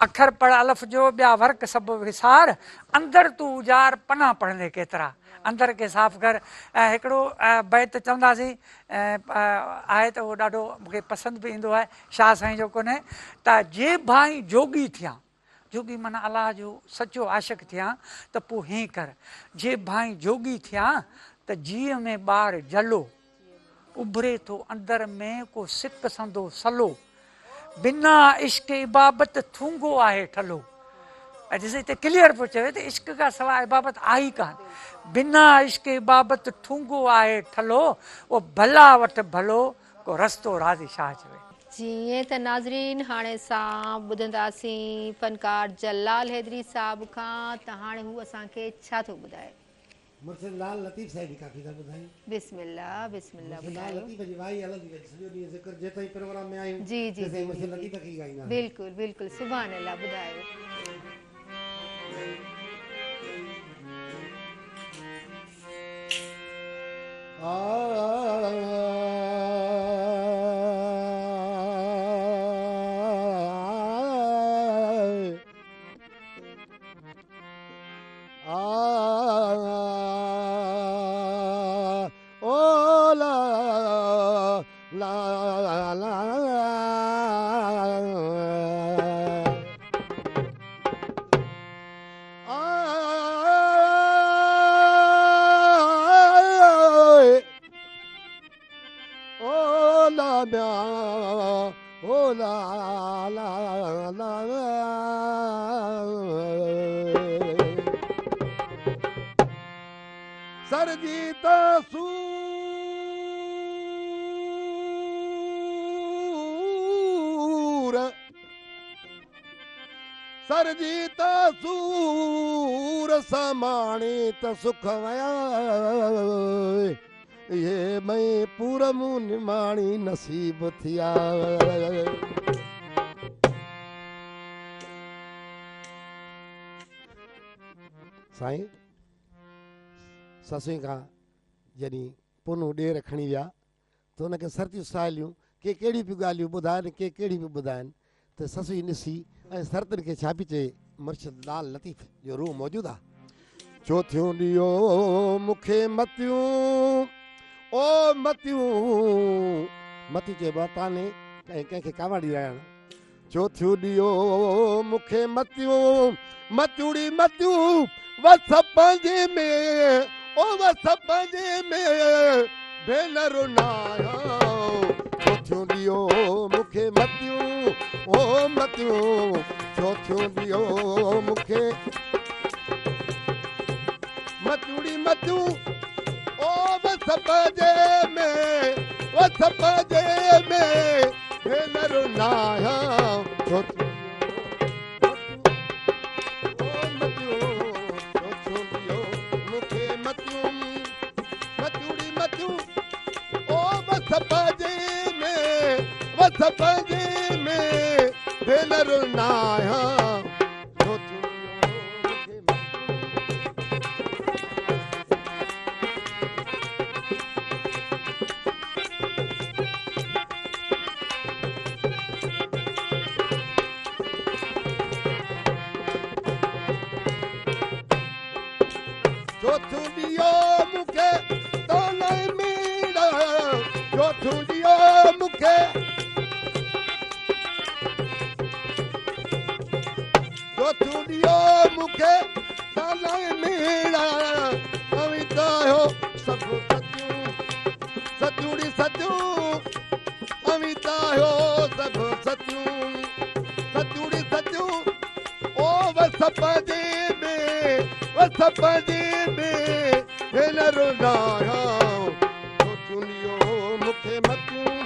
اکر پڙهه الف جو، ٻيا ورق سڀ وسار، اندر تون اجار، پنا پڙهندي ڪيترا. اندر کي صاف ڪر. ۽ هڪڙو بيت چونداسين آهي ته اهو ڏاڍو مون کي پسند به ايندو آهي، شاهه سائين جو ڪونهي ته جي ڀائين جوڳي ٿيان، جوڳي معنيٰ الله جو سچو عاشق ٿيان ته پوء هيئن ڪر، جي ڀائين جوڳي ٿيان ته جيء ۾ ٻار جلو، اڀري ٿو اندر ۾ ڪو سڪ سندو سلو، بنا عشق عبابت ٿونگو آهي ٺلهو. ۽ ڏس هتي ڪليئر پيو چوي ته عشق کان سواء عبابت آهي ئي ڪانه. بنا عشق عبابت ٺونگو آهي ٺلهو، او ڀلا وٺ ڀلو ڪو رستو راضي شاهه چوي.
جيئن ته ناظرين هاڻي اسان ٻڌنداسين فنڪار جلال حيدري صاحب کان ته هاڻي هو اسان کي ڇا ٿو ٻڌائي.
مرشد لال لطيف سائين جي ڪافي ٿا ٻڌايون.
بسم الله بسم الله
مرشد لال
ٻڌايو.
لطيف جي وائي هلندي رهي سڄو ڏينهن ذڪر جيتائين پروگرام ۾ آهيون
جي جي جي
تيسين
جي
مرشد
جي
لطيف کي ئي ڳائينداسين.
بلڪل بلڪل سبحان الله ٻڌايو.
سر جي ته سور ساماڻي ته سک ويا، اهي مئي پور مون نماڻي نصيب ٿيا.
سائين سسئي کان جڏهن پنهون ڏير کڻي ويا ته هن کي سرتيون ساهيليون ڪي ڪهڙيون پيون ڳالهيون ٻڌائن ڪي ڪهڙيون پيون ٻڌائن ته سسئي ڏسي ۽ سرتين کي ڇا پئي چئي. مرشد لال لطيف جو روح موجود آ.
ڇو ٿيون ڏيو مون کي متيون او متيون.
متي چئبو آ طعني ۽ ڪنهن کي ڪاوڙ ڏيارڻ.
ڇو ٿيون ڏيو مون کي متيون متيوڙي متيون وس پنهنجي ۾ او وس پنهنجي ۾ ڀينر ناهيان. ڇو ٿيون ڏيو مون کي متيون او متيون ڇو ٿيون ڏيو مون کي متيوڙي متيون او وس پنهنجي ۾ وس پنهنجي ۾ ڀينر ناهيان. ڇو ٿيون ڏيو مون کي متيون متيوڙي متيون او وس پنهنجي ۾ وس پنهنجي ۾ ڀينر ناهيان. ڇو ٿيون ڏيو مون کي ڇو ٿيون ڏيو مون کي طعنا ۽ ميڻا، ڇو ٿيون ڏيو مون کي، ڇو ٿيون ڏيو مون کي طعنا ۽ ميڻا، اوهين ته آهيو سڀ ستيون، ستيون ڙي ستيون، اوهين ته آهيو سڀ ستيون، ستيون ڙي ستيون، او وسپ جي ۾، وسپ جي ۾ ڀينرون ناهيان، ڇو ٿيون ڏيو مون کي متيون،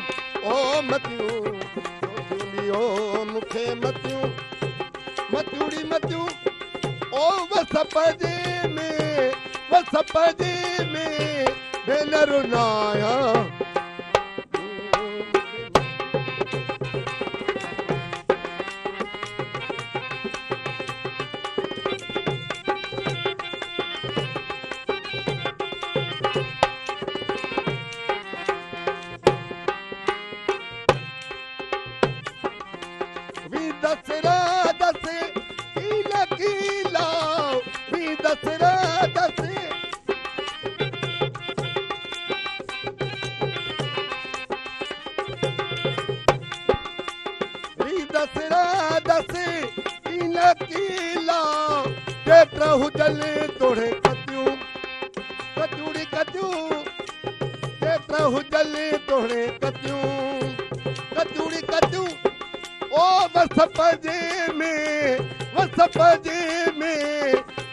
او متيون، ڇو ٿيون ڏيو مون کي متيون، متيون ڙي متيون، او وسپ جي ۾، وسپ جي ۾ ڀينرون ناهيان. وي دسرا دس ڪيلا ڪيلا، وي دسرا دس، وي دسرا دس ڪيلا ڪيلا، ٽيٽ هجن توڙي ڪتيون، ڪتيون ڙي ڪتيون، ٽيٽ هجن توڙي ڪتيون، ڪتيون ڙي ڪتيون، او وسپ جي ۾، وسپ جي ۾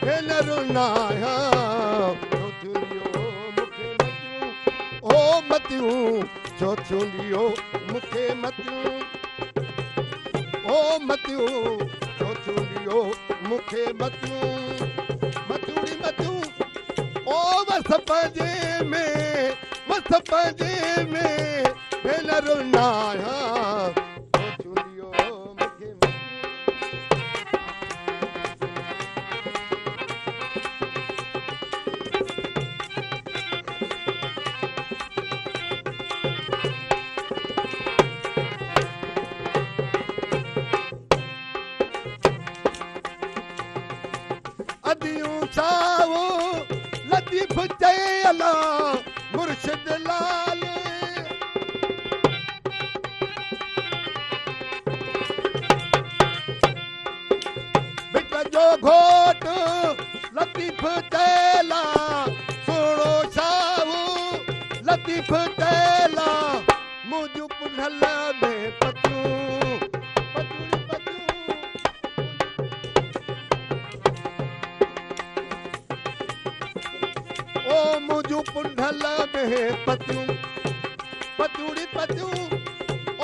ڀينرون ناهيان، ڇو ٿيون ڏيو مون کي متيون، او متيون، ڇو ٿيون ڏيو مون کي متيون، او متيون، ڇو ٿيون ڏيو مون کي متيون، متيون ڙي متيون، او وسپ جي ۾، وسپ جي ۾ ڀينرون ناهيان، ڇو ٿيون ڏيو مون کي متيون. اديون شاهو لطيف چئي الا مرشد لال، ڀٽ جو گهوٽ لطيف چئي الا سهڻو شاهو لطيف چئي الا، منهنجون پنهل ۾ پتيون، پتيون ڙي پتيون، او منهنجون پنهل ۾ پتيون، پتيون ڙي پتيون،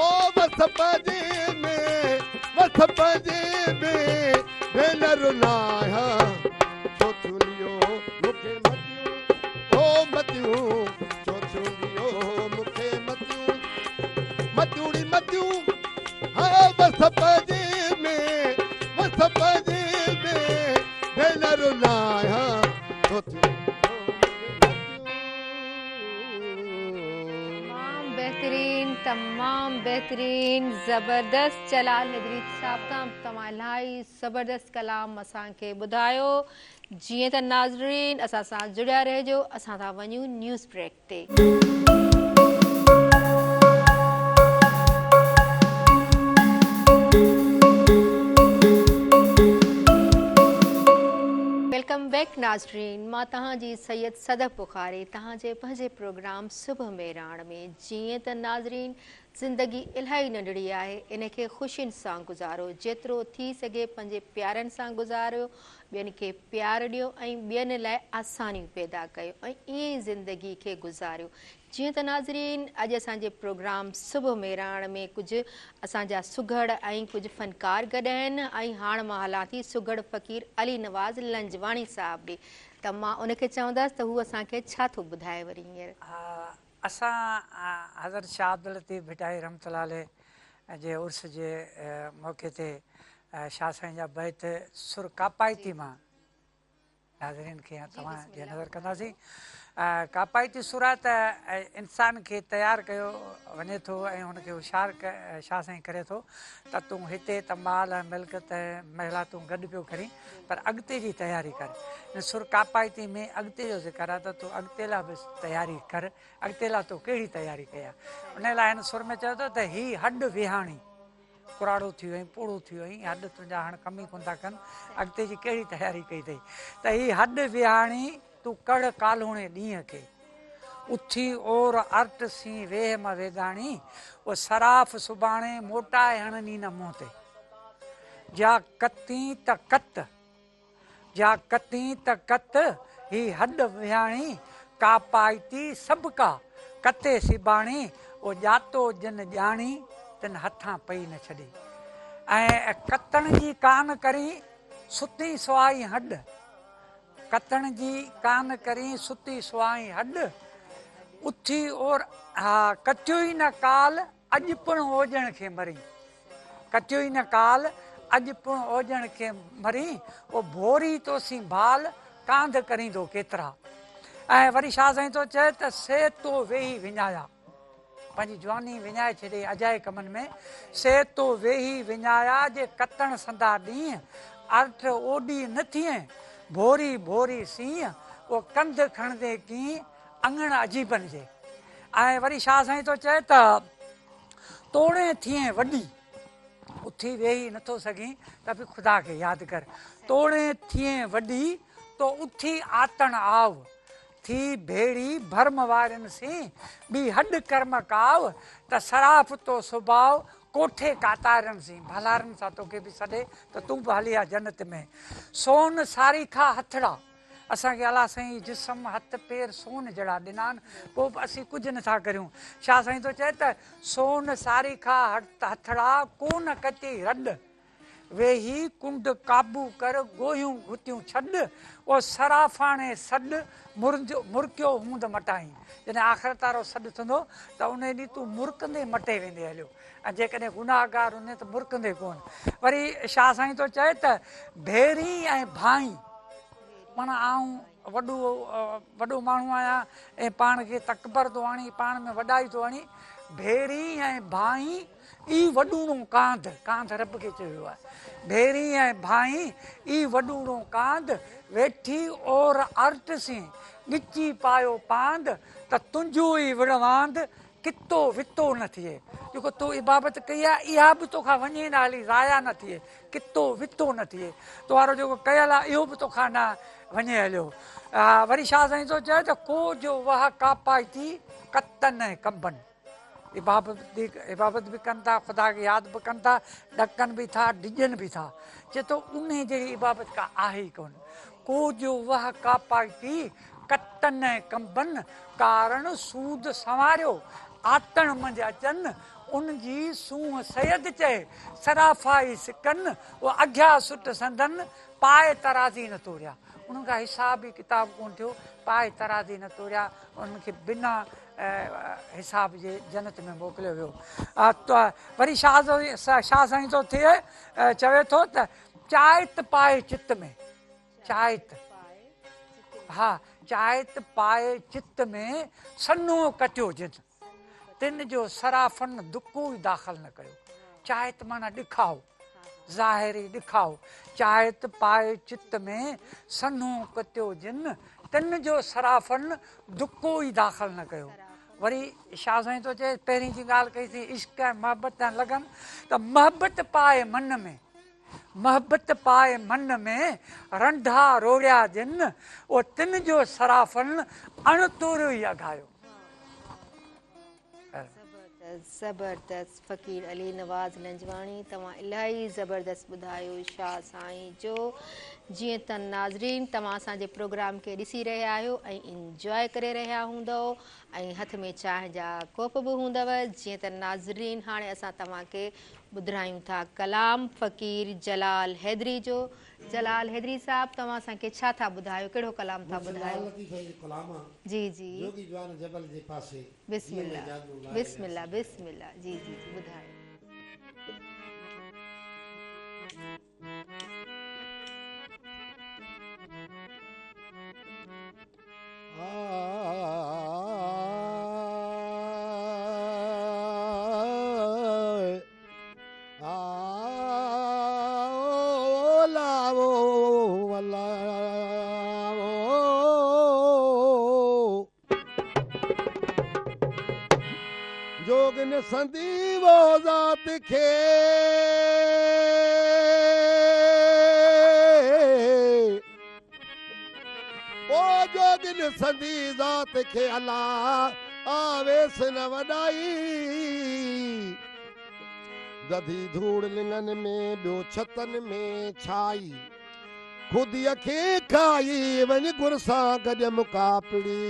او وسپ جي ۾، وسپ جي ۾ ڀينرون ناهيان، ڇو ٿيون ڏيو مون کي متيون، او متيون، ڇو ٿيون ڏيو مون کي متيون، متيون ڙي متيون، ها وسپ جي ۾، وسپ جي ۾ ڀينرون ناهيان، ڇو ٿيون ڏيو مون کي متيون.
تمام بهترين، تمام بهترين، زبردست جلال حيدري صاحب، توهان الاهي زبردست ڪلام اسان کي ٻڌايو. جيئن ته ناظرين اسان سان جڙيا رهجو، اسان ٿا وڃون نيوز بريڪ تي. Welcome back ناظرين، مان توهان جي سيد صدف بخاري توهان جي پنهنجي پروگرام صبح مهراڻ ۾. جيئن ته ناظرين زندگي الاهي ننڍڙي آهي، ان کي خوشين سان گذارو، جيترو ٿي سگهي پنهنجي پيارن سان گذاريو، ٻين کي پيار ڏيو ۽ ٻين لاء آسانيون پيدا ڪيو ۽ ائين ئي زندگي کي گذاريو. جيئن ته ناظرين اڄ اسان جي پروگرام صبح مهراڻ ۾ ڪجهه اسان جا سگهڙ ۽ ڪجهه فنڪار گڏ آهن ۽ هاڻ مان هلان ٿي سگهڙ فقير علي نواز لنجواڻي صاحب ڏي ته مان ان کي چوندس ته هو اسان کي ڇا ٿو ٻڌائي وري هينئر.
اسان حضرت شاهه عبداللطيف ڀٽائي رحمة الله عليه جي عرس جي موقعي تي شاهه سائين جا بيت سر ڪاپائتي مان ناظرين کي يا توهان جي نظر ڪنداسين. ڪاپائتي سر آ ته انسان کي تيار ڪيو وڃي ٿو ۽ هن کي هوشيار شاهه سائين ڪري ٿو ته تون هتي ته مال ۽ ملڪيت ۽ محلاتون گڏ پيو ڪرين پر اڳتي جي تياري ڪر. هن سر ڪاپائتي ۾ اڳتي جو ذڪر آ ته تون اڳتي لاء به تياري ڪر، اڳتي لاء تو ڪهڙي تياري ڪئي آ. ان لاء هن سر ۾ چيو ٿو ته هي هڏ ويهاڻي. ڪراڙو ٿي ويو آهين، پوڙهو ٿي ويو آهين، هڏ تنهنجا هاڻ ڪم ئي ڪونه ٿا ڪن، اڳتي جي ڪهڙي تياري ڪئي اٿئي ته هي هڏ ويهاڻي تون ڪڙهه ڪالهوڻي ڏينهن کي، اٿي اور ارٽ سين ويهه م ويڳاڻي، او صراف سڀاڻي موٽائي هڻني نه منهن تي، جا ڪتين ته ڪت. جا ڪتين ته ڪت، هي هڏ ويهاڻي، ڪاپائتي سڀڪا، ڪتي سيباڻي، او ڄاتو جن ڄاڻي، تن هٿان پئي نه ڇڏي. ۽ ڪتڻ جي ڪان ڪرين، ستين سوائي هڏ. ڪتڻ جي ڪان ڪرين، ستي سوائي هڏ. اٿي اور ها، ڪتيو ئي نه ڪال، اڄ پڻ اوڄڻ کي مرين. ڪٽيو ئي نه ڪال، اڄ پڻ اوڄڻ کي مرين، او ڀوري توسين ڀال، ڪانڌ ڪريندو ڪيترا. ۽ وري شاهه سائين ٿو چئي ته سي تو ويهي وڃايا، پنهنجي جواني وڃائي ڇڏي اجائي ڪمن ۾، سي تو ويهي وڃايا، جي ڪتڻ سندا ڏينهن، ارٺ اوڏي نه ٿئين، ڀوري ڀوري سينهن، او ڪنڌ کڻندي ڪيئن، اڱڻ عجيبن جي. ۽ وري شاهه سائين ٿو چئي ته. توڻي ٿئين وڏي، اٿي ويهي نٿو سگهين ته به خدا کي ياد ڪر. توڻي ٿئين وڏي، تو اٿي آتڻ آء. ٿي ڀيڙي ڀرم وارين سين، ٻي هڏ ڪرم ڪاء، ته صراف تو سڀاء، ڪوٺي ڪاتارين سين، ڀلارن سان توکي به سڏي ته تون به هلي آ جنت ۾. سون ساريکا هٿڙا. اسان کي الله سائين جسم، هٿ، پير سون جهڙا ڏنا آهن، پوء به اسين ڪجهه نه ٿا ڪريون. شاهه سائين ٿو چئي ته، سون ساريکا هٿڙا، ڪو نه ڪچي رڏ. ويهي ڪنڊ قابو ڪر، گوهيون گهتيون ڇڏ. او صرافاڻي سڏ، مرڪيو هوند مٽائين. جڏهن آخرت وارو سڏ ٿيندو ته انهي ڏينهن تون مرڪندي مٽي ويندين هليو. ۽ جيڪڏهن گناهگار هوندين ته مرڪندي ڪونه. وري شاهه سائين ٿو چئي ته، ڀيرين ۽ ڀائين. معنيٰ آئون وڏو وڏو ماڻهو آهيان ۽ پاڻ کي تڪبر ٿو آڻي، پاڻ ۾ وڏائي ٿو آڻي. ڀيرين ۽ ڀائين اي وڏوڻو ڪانڌ، ڪانڌ رب کي چيو ويو آهي. ڀيرين ۽ ڀائين اي وڏوڻو ڪانڌ، ويٺي اور ارٽ سين، ڳچي پايو پاند، ته تنهنجو ئي وڙواند، ڪتو وتو نه ٿئي. جيڪو تو عبادت ڪئي آهي اها به توکان وڃي نه هلي، ضايع نه ٿئي. ڪتو وتو نه ٿئي. تو وارو جيڪو ڪيل آهي اهو به توکان نه وڃي هليو. وري شاهه سائين ٿو چئي ته ڪو جو وهه ڪاپائتي ڪتن ۽ ڪنبن. عبادت به ڪن ٿا، خدا کي ياد به ڪن ٿا، ڏڪن به ٿا، ڊڄن به ٿا. چئي ٿو انهي جهڙي عبادت ڪا آهي ئي ڪونه. ڪو جو وهه ڪاپائتي ڪتن ۽ ڪنبن ڪارڻ سود سنواريو، آتڻ منجهه اچن، ان جي سونهن سيد چئي، صرافائي سڪن، او اگهيا سٽ سندن، پائي ترازي نه توريا. انهن کان حساب ئي ڪتاب ڪونه ٿيو، پائي ترازي نه توريا، انهن کي بنا حساب جي جنت ۾ موڪليو ويو. وري شاهه سائين ٿو ٿئي چوي ٿو ته چائت پائي چت ۾. چائت، ها، چائت پائي چت ۾، سنهو ڪٽيو جن، تن جو صرافن دڪو ئي داخل نه ڪيو. چائت معنيٰ ڏکائو، ظاهري ڏکائو. چائت پائي چت ۾، سنهو ڪٽيو جن، تن جو صرافن دڪو ئي داخل نه ڪيو. وري شاهه سائين ٿو چئي، پهرين جي ڳالهه ڪئي سين عشق ۽ محبت ۽ لگن، ته محبت پائي من ۾، محبت پائي من ۾، رنڍا روڙيا جن، او تن جو صرافن، اڻ توريو ئي اگهايو.
زبردست زبردست فقير علي نواز لنجواڻي توهان الاهي زبردست ٻڌايو شاهه سائين جو جيئن ته ناظرين توهان اسان جي پروگرام کي ڏسي رهيا آهيو ۽ انجواء ڪري رهيا هوندؤ ۽ هٿ ۾ چانهه جا ڪوپ به هوندؤ جيئن ته ناظرين هاڻي اسان توهان کي ٻڌرايون ٿا ڪلام فقير جلال حيدري جو. جلال حيدري صاحب توهان اسان کي ڇا ٿا ٻڌايو ڪهڙو ڪلام ٿا
مرشد
ٻڌايو.
لال لطيف جو ڪلام آ.
جي جي.
جوڳي جوان جبل جي پاسي.
بسم
جيئن
الله
مين جادو لاهي
بسم الله
رياسي.
بسم الله جي جي جي ٻڌايو.
جوڳن سندي وو ذات کي. او جوڳن سندي ذات کي الا آويس نه وڏائي. دڌي ڌوڙ لڱن ۾ ٻيو ڇتن ۾ ڇائي. خوديء کي کائي وڃ گر سان گڏيم ڪاپڙي.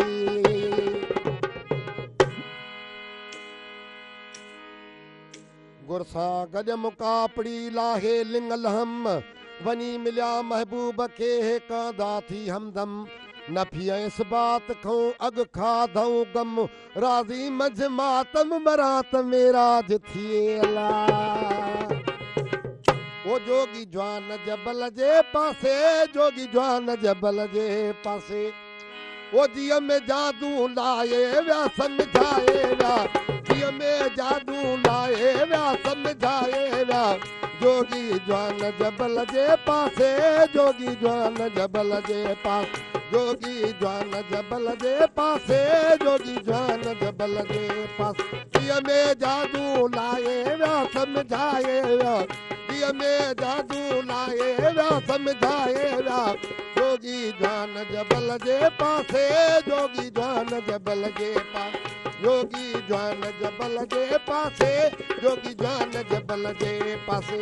گر سان گڏيم ڪاپڙي لاهي لڱ لهم. وڃي مليا محبوب کي هيڪاندا ٿي همدم. نفي ۽ اثبات کئون اڳ کاڌئون غم. راضي منجهه ماتم مران ته معراج ٿئي الا. او جوڳي جوان جبل جي پاسي جوڳي جوان جبل جي پاسي. او جيء ۾ جادو لائي ويا سمجهائي ويا جيء ۾ جادو لائي ويا سمجهائي ويا. جوڳي جوان جبل جي پاسي جوڳي جوان جبل جي پاسي. جوڳي جوان جبل جي پاسي جوڳي جوان جبل جي پاسي. جيء ۾ جادو لائي ويا سمجهائي ويا جيء ۾ جادو لائي ويا سمجهائي ويا. جوڳي جوان جبل جي پاسي جوڳي جوان جبل جي پاسي. جوڳي جوان جبل جي پاسي جوڳي جوان جبل جي پاسي.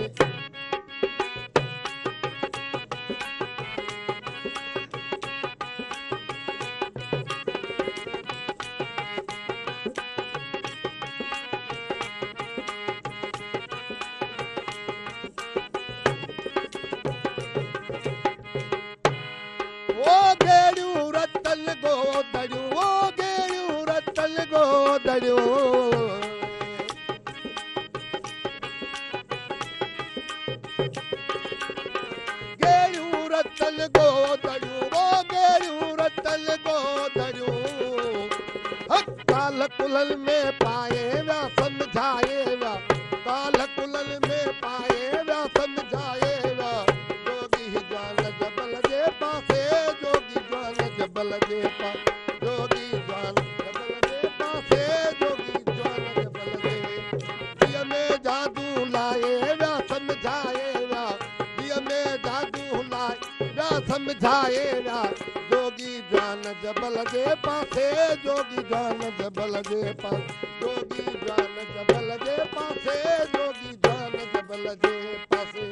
او گيڙيون رتل گودڙيون او گيڙيون رتل گودڙيون. گيڙيون رتل گودڙيون او گيڙيون رتل گودڙيون. ڪال ڪلهن ۾ پائي ويا سمجهائي ويا ڪال ڪلهن ۾ پائي ويا سمجهائي ويا. جوڳي جوان جبل جي پاسي جوڳي جوان جبل جي پاسي. جوڳي جوان جبل جي پاسي جوڳي جوان جبل جي. جيء ۾ جادو لائي ويا سمجهائي ويا جيء ۾ جادو لائي ويا سمجهائي ويا. جوڳي جوان جبل جي پاسي جوڳي جوان جبل جي پاسي. جوڳي جوان جبل جي پاسي جوڳي جوان جبل جي پاسي.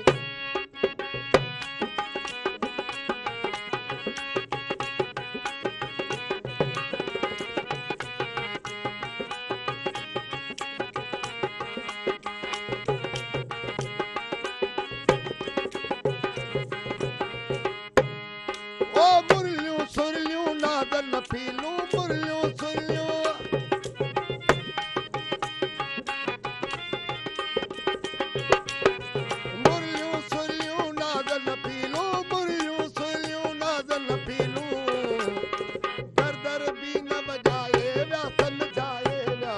او مرليون سرليون نازن فيلون مرليون سرليون. مرليون سرليون نازن فيلون مرليون سرليون نازن فيلون. در در بين وڄائي ويا سمجهائي ويا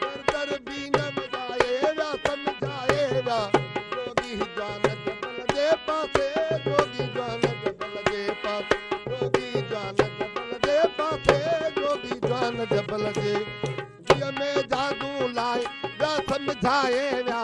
در در بين وڄائي ويا سمجهائي ويا. جوڳي جوان جبل جي پاسي جوڳي جوان جبل جي پاسي. جوڳي جوان جبل جي پاسي جوڳي جوان جبل جي. جيء ۾ جادو لائي ويا سمجهائي ويا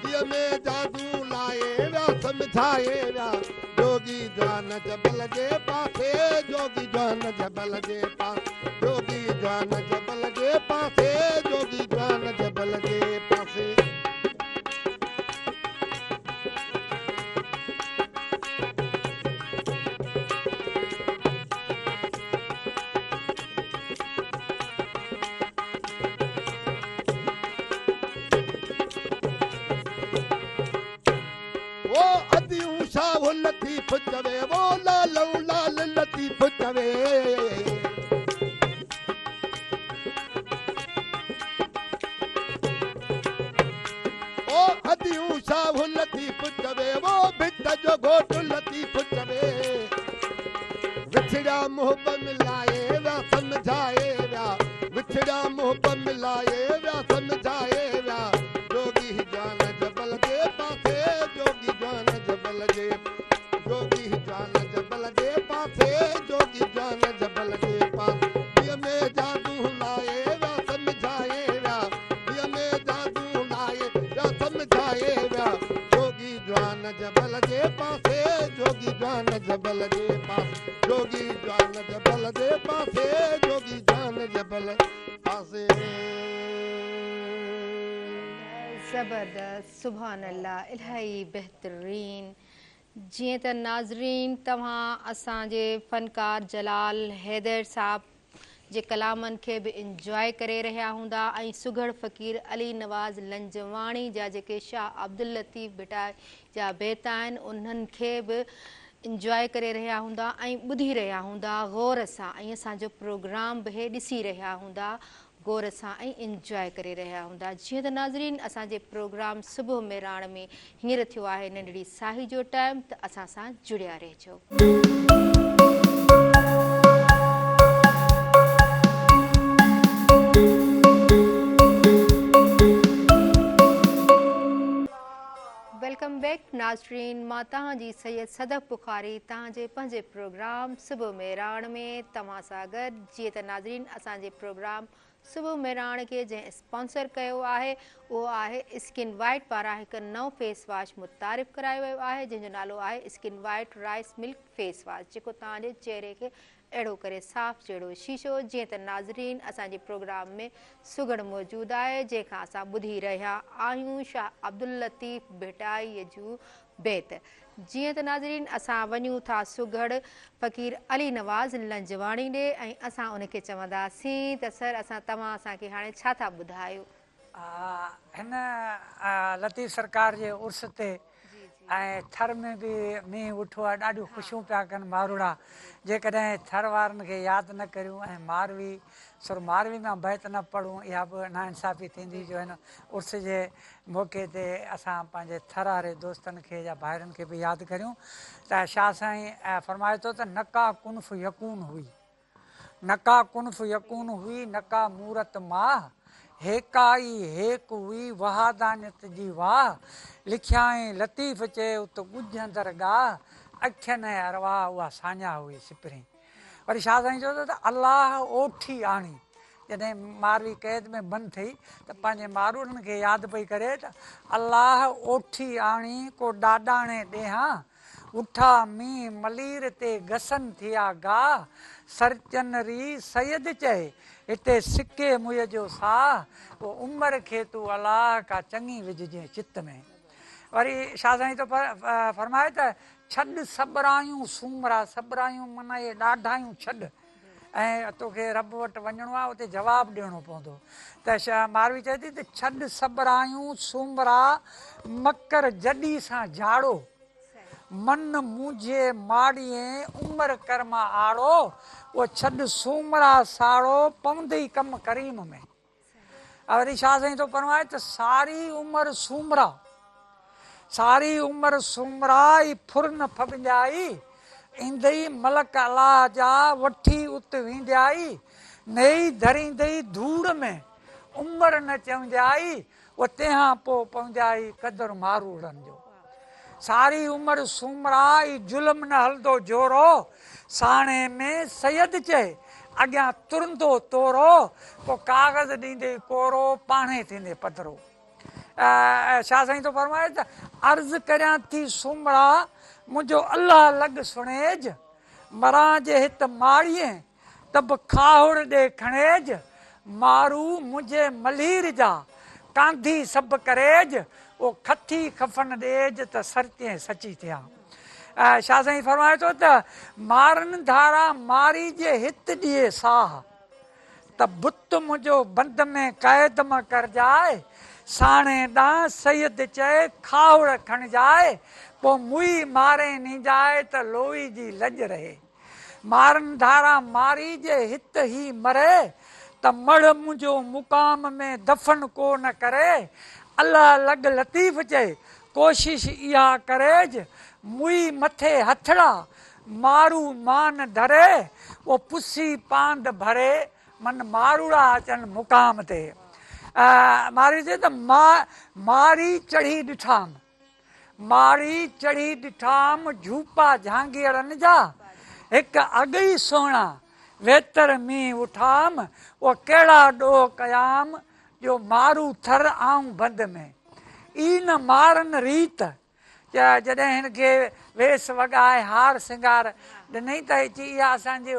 جيء ۾ جادو لائي ويا سمجهائي ويا. جوڳي جوان جبل جي پاسي جوڳي جوان جبل جي پاسي. جوڳي جوان جبل جي پاسي جوڳي جوان جبل جي پاسي. او اديون شاهه لطيف چوي او لالو لال لطيف چوي. او اديون شاهه لطيف چوي او ڀت جو گهوٽ لطيف چوي. وڇڙيا محب ملائي ويا سمجهائي ويا وڇڙيا محب ملائي ويا سمجهائي ويا. جوڳي جوان جبل جي پاسي جوڳي جوان جبل جي. جوڳي جوان جبل جي پاسي جوڳي جوان جبل جي پاسي. جيء ۾ جادو لائي ويا سمجهائي ويا جيء ۾ جي پاسي، جوڳي جان جبل پاسي.
زبردست سبحان الله الاهي بهترين جيئن ته ناظرين توهان اسان جي فنڪار جلال حيدر صاحب جي ڪلامن کي به انجواء ڪري رهيا هوندا ۽ سگهڙ فقير علي نواز لنجواڻي جا جيڪي شاهه عبداللطيف ڀٽائي جا بيت آهن انهن کي به انجواء ڪري رهيا هوندا ۽ ٻڌي رهيا هوندا غور سان ۽ اسان جو پروگرام به ڏسي رهيا هوندا غور سان ۽ انجواء ڪري رهيا هوندا. جيئن ته ناظرين اسان جي پروگرام صبح مهراڻ ۾ هينئر ٿيو آهي ننڍڙي ساهي جو ٽائيم ته اسان سان جڙيا رهجو. Welcome back ناظرين مان توهان جي سيد صدف بخاري توهان جي پنهنجي پروگرام صبح مهراڻ ۾ توهان سان گڏ. جيئن ته ناظرين اسان جي پروگرام صبح مهراڻ کي جنهن اسپانسر ڪيو آهي اهو آهي اسڪن وائيٽ پاران هڪ نئون فيس واش متعارف ڪرايو ويو آهي جنهن جو نالو آهي skin white rice milk face wash جيڪو توهان جي چهري کي اهڙو ڪري صاف جهڙو شيشو. جيئن ته ناظرين اسان جي پروگرام ۾ سگهڙ موجود آهي جنهن کان اسان ٻڌي رهيا آهيون شاهه عبداللطيف ڀٽائي جون بيت. جيئن ته ناظرين اسان وڃون ٿا سگهڙ فقير علي نواز لنجواڻي ڏي ۽ اسان ان کي چونداسين ته سر اسان توهان اسان کي هاڻي ڇا ٿا ٻڌايو.
هن لطيف سرڪار جي عرس تي ۽ ٿر ۾ به مينهن وٺو آهي ڏاڍيون خوشيون پيا ڪن ماروئڙا جيڪڏهن ٿر وارن کي ياد نه ڪريون ۽ ماروي سر ماروي مان بيت نه پڙهون اها به ناانصافي ٿيندي جو هن عرس جي موقعي تي اسان پنهنجي ٿر واري دوستن کي يا ڀائرن کي به ياد ڪريون ته شاهه سائين فرمائي ٿو ته نڪا ڪن فيڪون هئي نڪا ڪن فيڪون هئي نڪا مورت ماهه هيڪا ئي هيڪ هئي وحدانيت جي واهه لکيائين لطيف چئي ات ڳجهه اندر ڳاهه اکين ۽ ارواح اها ساڃاهه هئي سپرين. وري شاهه سائين چيو ته الله اوٺي آڻي. جڏهن ماروي قيد ۾ بند ٿي ته پنهنجي ماروئڙن کي ياد پئي ڪري ته الله اوٺي آڻي ڪو ڏاڏاڻي ڏيهان، اٺا مينهن ملير تي گسن ٿيا گاهه، سرتين ري سيد چئي هتي سڪي موئي جو ساهه، او عمر کي تون الله ڪا چڱي وجهجين چت ۾. وري شاهه سائين ٿو فرمائي ته ڇڏ سٻرايون سومرا، سٻرايون معنيٰ اهي ڏاڍايون ڇڏ ۽ توکي رب وٽ وڃڻو آهي اتي جواب ڏيڻو پوندو ته ماروي چئي ٿي ته ڇڏ سٻرايون سومرا مڪر جڏي سان جاڙو من مونجهي ماڙيين عمر ڪرما آڙو او ڇڏ سومرا ساڙو پوندئي ڪم ڪريم ۾. وري شاهه سائين ٿو فرمائي ته ساري عمر سومرا ساري عمر سومرا ئي ڦر نه ڦٻنديائي ايندئي ملڪ الله جا وٺي ات وينديائي نيئي ڌريندئي ڌوڙ ۾ عمر نه چونديائي او تنهان پوء پونديائي قدر ماروئڙن جو. ساري عمر سومرا ئي ظلم نه هلندو جورو، ساڻي ۾ سيد چئي اڳيان ترندو تورو، پوء ڪاغذ ڏيندي ڪورو، پاڻهي ٿيندي پڌرو. شاهه سائين ٿو فرمائي ته عرض ڪريان ٿي سومرا، منهنجو الله لڳ سڻيج، مران جي هت ماڙيين، ته به کاهوڙ ڏي کڻيج، مارو منهنجي ملير جا، ڪانڌي سڀ ڪريج، او کٿي کفن ڏيج ته سرتين سچي ٿيان. شاهه سائين فرمائي ٿو ته مارن ڌارا ماري جي هت ڏئي ساهه، ته بت منهنجو بند ۾ قيد م ڪرجاء، ساڻي ڏانهن سيد چئي کاهوڙ کڻجاء، پوء موئي مارين نينجاء ته لوئي جي لڄ رهي. مارن ڌاران ماري جي هت هي مري، ته مڙهه منهنجو مقام ۾ دفن ڪو نه ڪري. الله لڳ لطيف چئي، ڪوشش اها ڪريج، موئي مٿي هٿڙا، مارو مان ڌري، او پسي پاند ڀري، من ماروئڙا اچن مقام تي. ماري چئي ته ماري چڙهي ڏٺام. ماڙي چڙهي ڏٺام جهوپا جهانگيئڙن جا، هڪ اڳ ئي سهڻا ويتر مينهن وٺام، او ڪهڙا ڏوهه ڪيام جو مارو ٿر آئون بند ۾، اي نه مارن ريت، جڏهن هن کي ويس وڳا ۽ هار سينگار ڏنئي ته چي اها اسان جي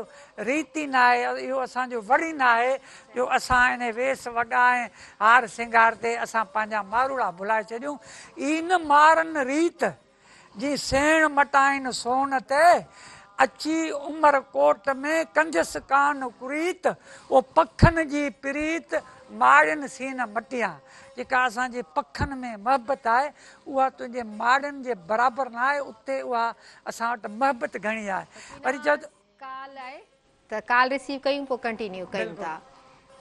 ريت ئي ناهي، اهو اسان جو وڙ ئي ناهي جو اسان انهي ويس وڳا ۽ هار سينگار تي اسان پنهنجا ماروئڙا ڀلائي ڇڏيون. اي نه مارن ريت، جي سيڻ مٽائين سون تي، اچي عمر ڪوٽ ۾ ڪنجس ڪان ڪريت، او پکن جي پريت ماڙين سين نه مٽيان. جيڪا اسان جي پکن ۾ محبت آهي، اها تنهنجي ماڙين جي برابر نه آهي، اتي اها اسان وٽ محبت گهڻي آهي. وري چيو ته.
ڪال آهي ته ڪال رسيو ڪيون پوء ڪنٽينيو ڪيون ٿا.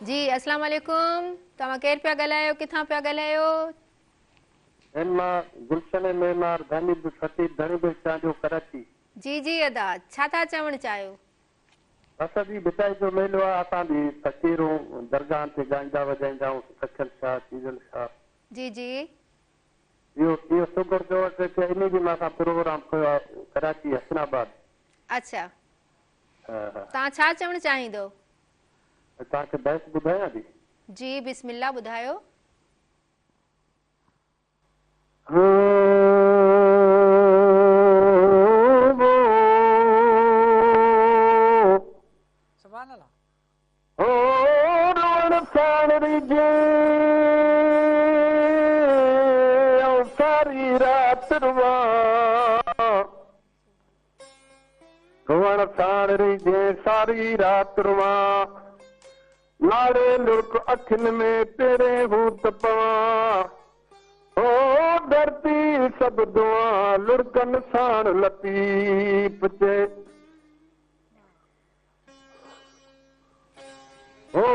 جي السلام عليڪم توهان ڪير پيا ڳالهايو ڪٿان پيا ڳالهايو.
هن مان گلشن معمار ڌني خطيب ڌڻي بخش چانڊيو ڪراچي.
جي جي ادا ڇا ٿا چوڻ چاهيو.
بس ادي ڀٽائي جو ميلو آ اسان به فقيرون درگاهن تي ڳائيندا وڄائيندا آهيون سچل شاهه چيزل شاهه.
جي جي.
اهو اهو سگهڙ چوڻ ٿو چاهي انهي جي مان سان پروگرام ڪيو آ ڪراچي حسن آباد.
اڇا
ها ها.
توهان ڇا چوڻ چاهيندو.
توهان کي بيت ٻڌايان ٿي.
جي بسم الله ٻڌايو.
سبحان الله.
هو روئڻ ساڻ ريجهي آئون ساري رات روئان. روئڻ ساڻ ريجهي ساري رات روئان. لاڙي لڙڪ اکين ۾ پهرين هوت پوان. هو ڌرتي سڀ دعا لڙڪن ساڻ لطيف چئي. هو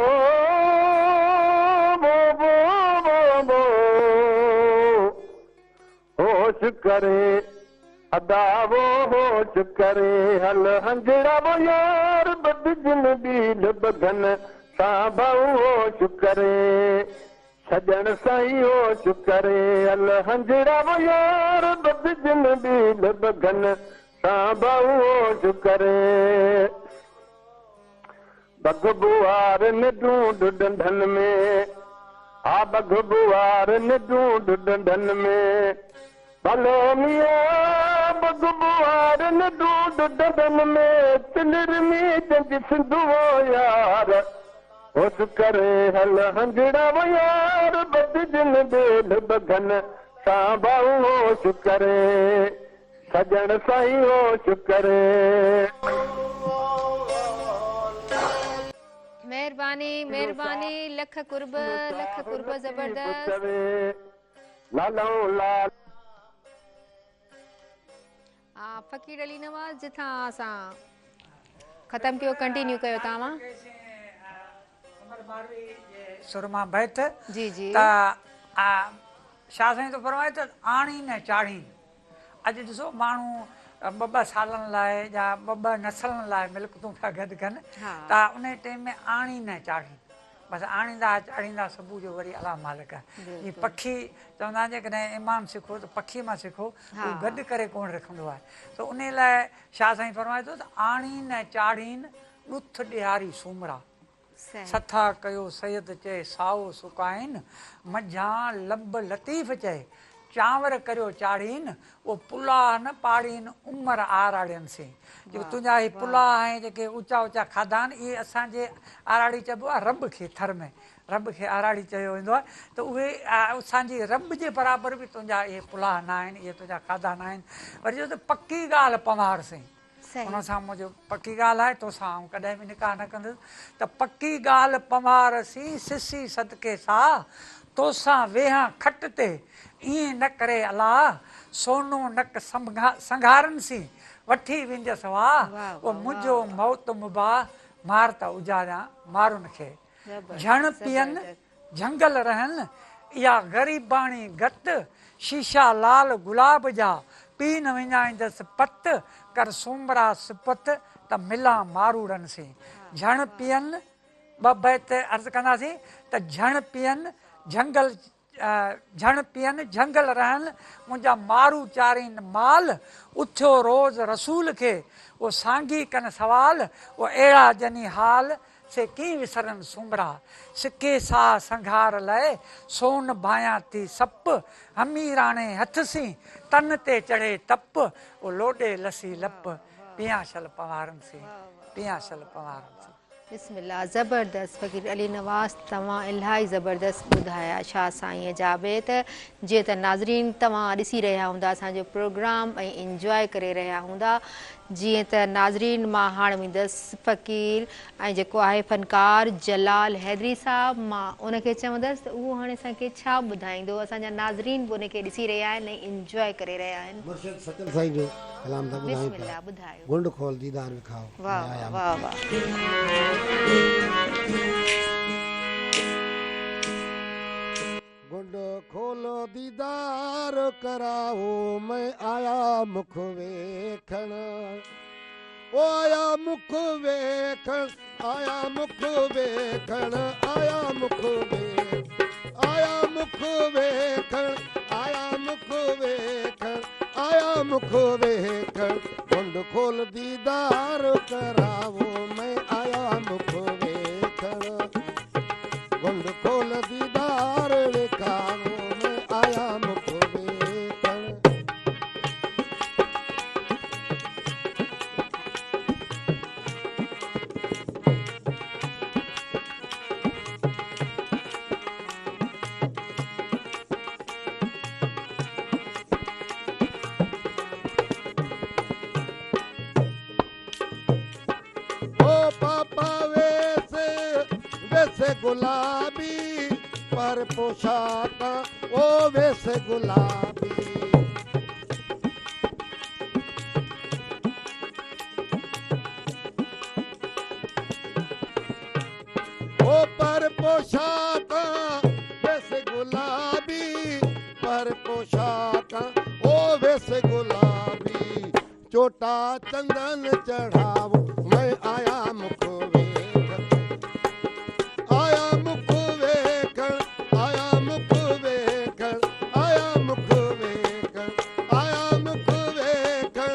هوش ڪري ادا وو هوش ڪري هل هنجڙا وو يار ٻڌجن ٻيلهه ٻگهن سان ڀائو هوش ڪري سڄڻ سائين هوش ڪري هل هنجڙا وو يار ٻڌجن ٻيلهه ٻگهن سان ڀائو هوش ڪري. بگ بوار نڊون ڍنڍن ۾، ها بگ بوار نڊون ڍنڍن ۾، ڀلو ميان بگ بوار نڊون ڍنڍن ۾، تلر ۾ جنج سنڌوء يار، هوش ڪري هل هنجڙا وو يار، ٻڌجن ٻيلهه ٻگهن سان ڀائو هوش ڪري. سڄڻ سائين هوش ڪري.
مهرباني مهرباني لک قرب لک قرب زبردست. فقير علي نواز جتان اسان ختم ڪيو ڪنٽينيو ڪيو توهان.
عمر ماروي جي سر مان بيت
جي جي.
ته شاهه سائين ٿو فرمائي ته آڻين ۽ چاڙهين. اڄ ڏسو ماڻهو ٻه ٻه سالن لاء يا ٻه ٻه نسلن لاء ملڪتون پيا گڏ ڪن ته انهي ٽيم ۾ آڻين ۽ چاڙهين. بس آڻيندا چاڙهيندا صبح جو وري الله مالڪ آهي. جيئن پکي چوندا آهن جيڪڏهن ايمان سکو ته پکي مان سکو هو گڏ ڪري ڪونه رکندو آهي. ته انهي لاء شاهه سائين فرمائي ٿو ته آڻين ۽ چاڙهين ڏٿ ڏياري سومرا. سٿا ڪيو سيد چئي سائو سڪائين، منجهان لب لطيف چئي چانور ڪريو چاڙهين، او پلاهه نه پاڙين عمر آراڙين سين. جيڪي تنهنجا هي پلاهه ۽ جيڪي اوچا اوچا کاڌا آهن اهي اسان جي آراڙي چئبو آهي رٻ کي ٿر ۾ رٻ کي آراڙي چيو ويندو آهي ته اهي اسان جي رٻ جي برابر به تنهنجا اهي پلاهه نه آهن اهي تنهنجا کاڌا نه آهن وري چيو ته پڪي ڳالهه پنوهار سين. ان سان منهنجو پڪي ڳالهه آهي، توسان آئون ڪڏهن به نڪاح نه ڪندس ته پڪي ڳالهه پنوهار سين سسي صدقي ساهه، توسان ويهان کٽ تي، ائين نه ڪري الله، سونو نڪ سنگهارن سين، وٺي وينديس واهه، او منهنجو موت مباح، مار ته اجاريان مارن کي. جهڻ پين، جهنگل رهن، اها غريباڻي گت، شيشا لال گلاب جا، پي نه وڃائيندس پت، ڪر سومرا سپت، ته ملان ماروئڙن سين. جهڻ پين، ٻه بيت عرض ڪنداسين ته جهڻ پين، جهنگل جهڻ پين، جهنگل رهن، منهنجا مارو چارين مال، اٿيو روز رسول کي، او سانگي ڪن سوال، او اهڙا جني حال، سي ڪيئن وسرن سومرا، سڪي ساهه سنگهار لئه، سون ڀانيان ٿي سپ، هميراڻي هٿ سين، تن تي چڙهي تپ، او لوڏي لسي لپ، پيان شل پنوهارن سين، پيان شل پنوهارن سين.
بسم الله زبردست فقير علي نواز توهان الاهي زبردست ٻڌايا شاهه سائين جا بيت جيئن ته ناظرين توهان ڏسي رهيا هوندا اسان جو پروگرام ۽ انجواء ڪري رهيا هوندا جيئن ته ناظرين مان هاڻ ويندس فقير ۽ جيڪو آهي فنڪار جلال حيدري صاحب مان ان کي چوندس ته اهو هاڻي اسان کي ڇا ٻڌائيندو اسان جا ناظرين به ان کي ڏسي رهيا آهن ۽ انجواء ڪري رهيا آهن.
مرشد سچل سائين جو ڪلام ٿا ٻڌايون
بسم
پيا
الله ٻڌايو.
گهنڊ کول ديدار وکاء
واه
مين آيا
واه
مک
واه.
گهنڊ کول ديدار ڪراء مين آيا مک ويکڻ او آيا مک ويکڻ آيا مک ويکڻ آيا مک ويکڻ آيا مک ويکڻ آيا مک ويکڻ آيا مک ويکڻ گهنڊ کول ديدار ڪراء مين آيا مک ويکڻ گهنڊ کول ديدار وکاء مين آيا مک ويکڻ. او پاپا ويس ويس گلابي پر پوشاڪا او ويس گلابي او پر پوشاڪا ويس گلابي پر پوشاڪا او ويس گلابي چوٽا چندن چڙهاء مين آيا مک ويکڻ آيا مک ويکڻ آيا مک ويکڻ آيا مک ويکڻ آيا مک ويکڻ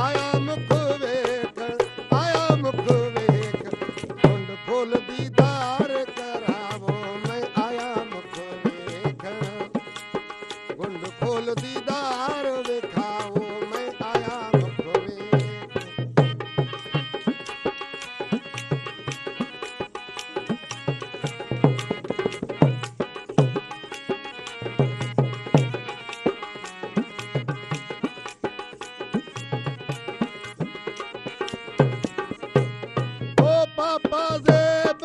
آيا مک ويکڻ آيا مک ويکڻ گهنڊ کول ديدار ڪراء مين آيا مک ويکڻ گهنڊ کول ديدار وکاء مين آيا مک ويکڻ. او پاپا زيب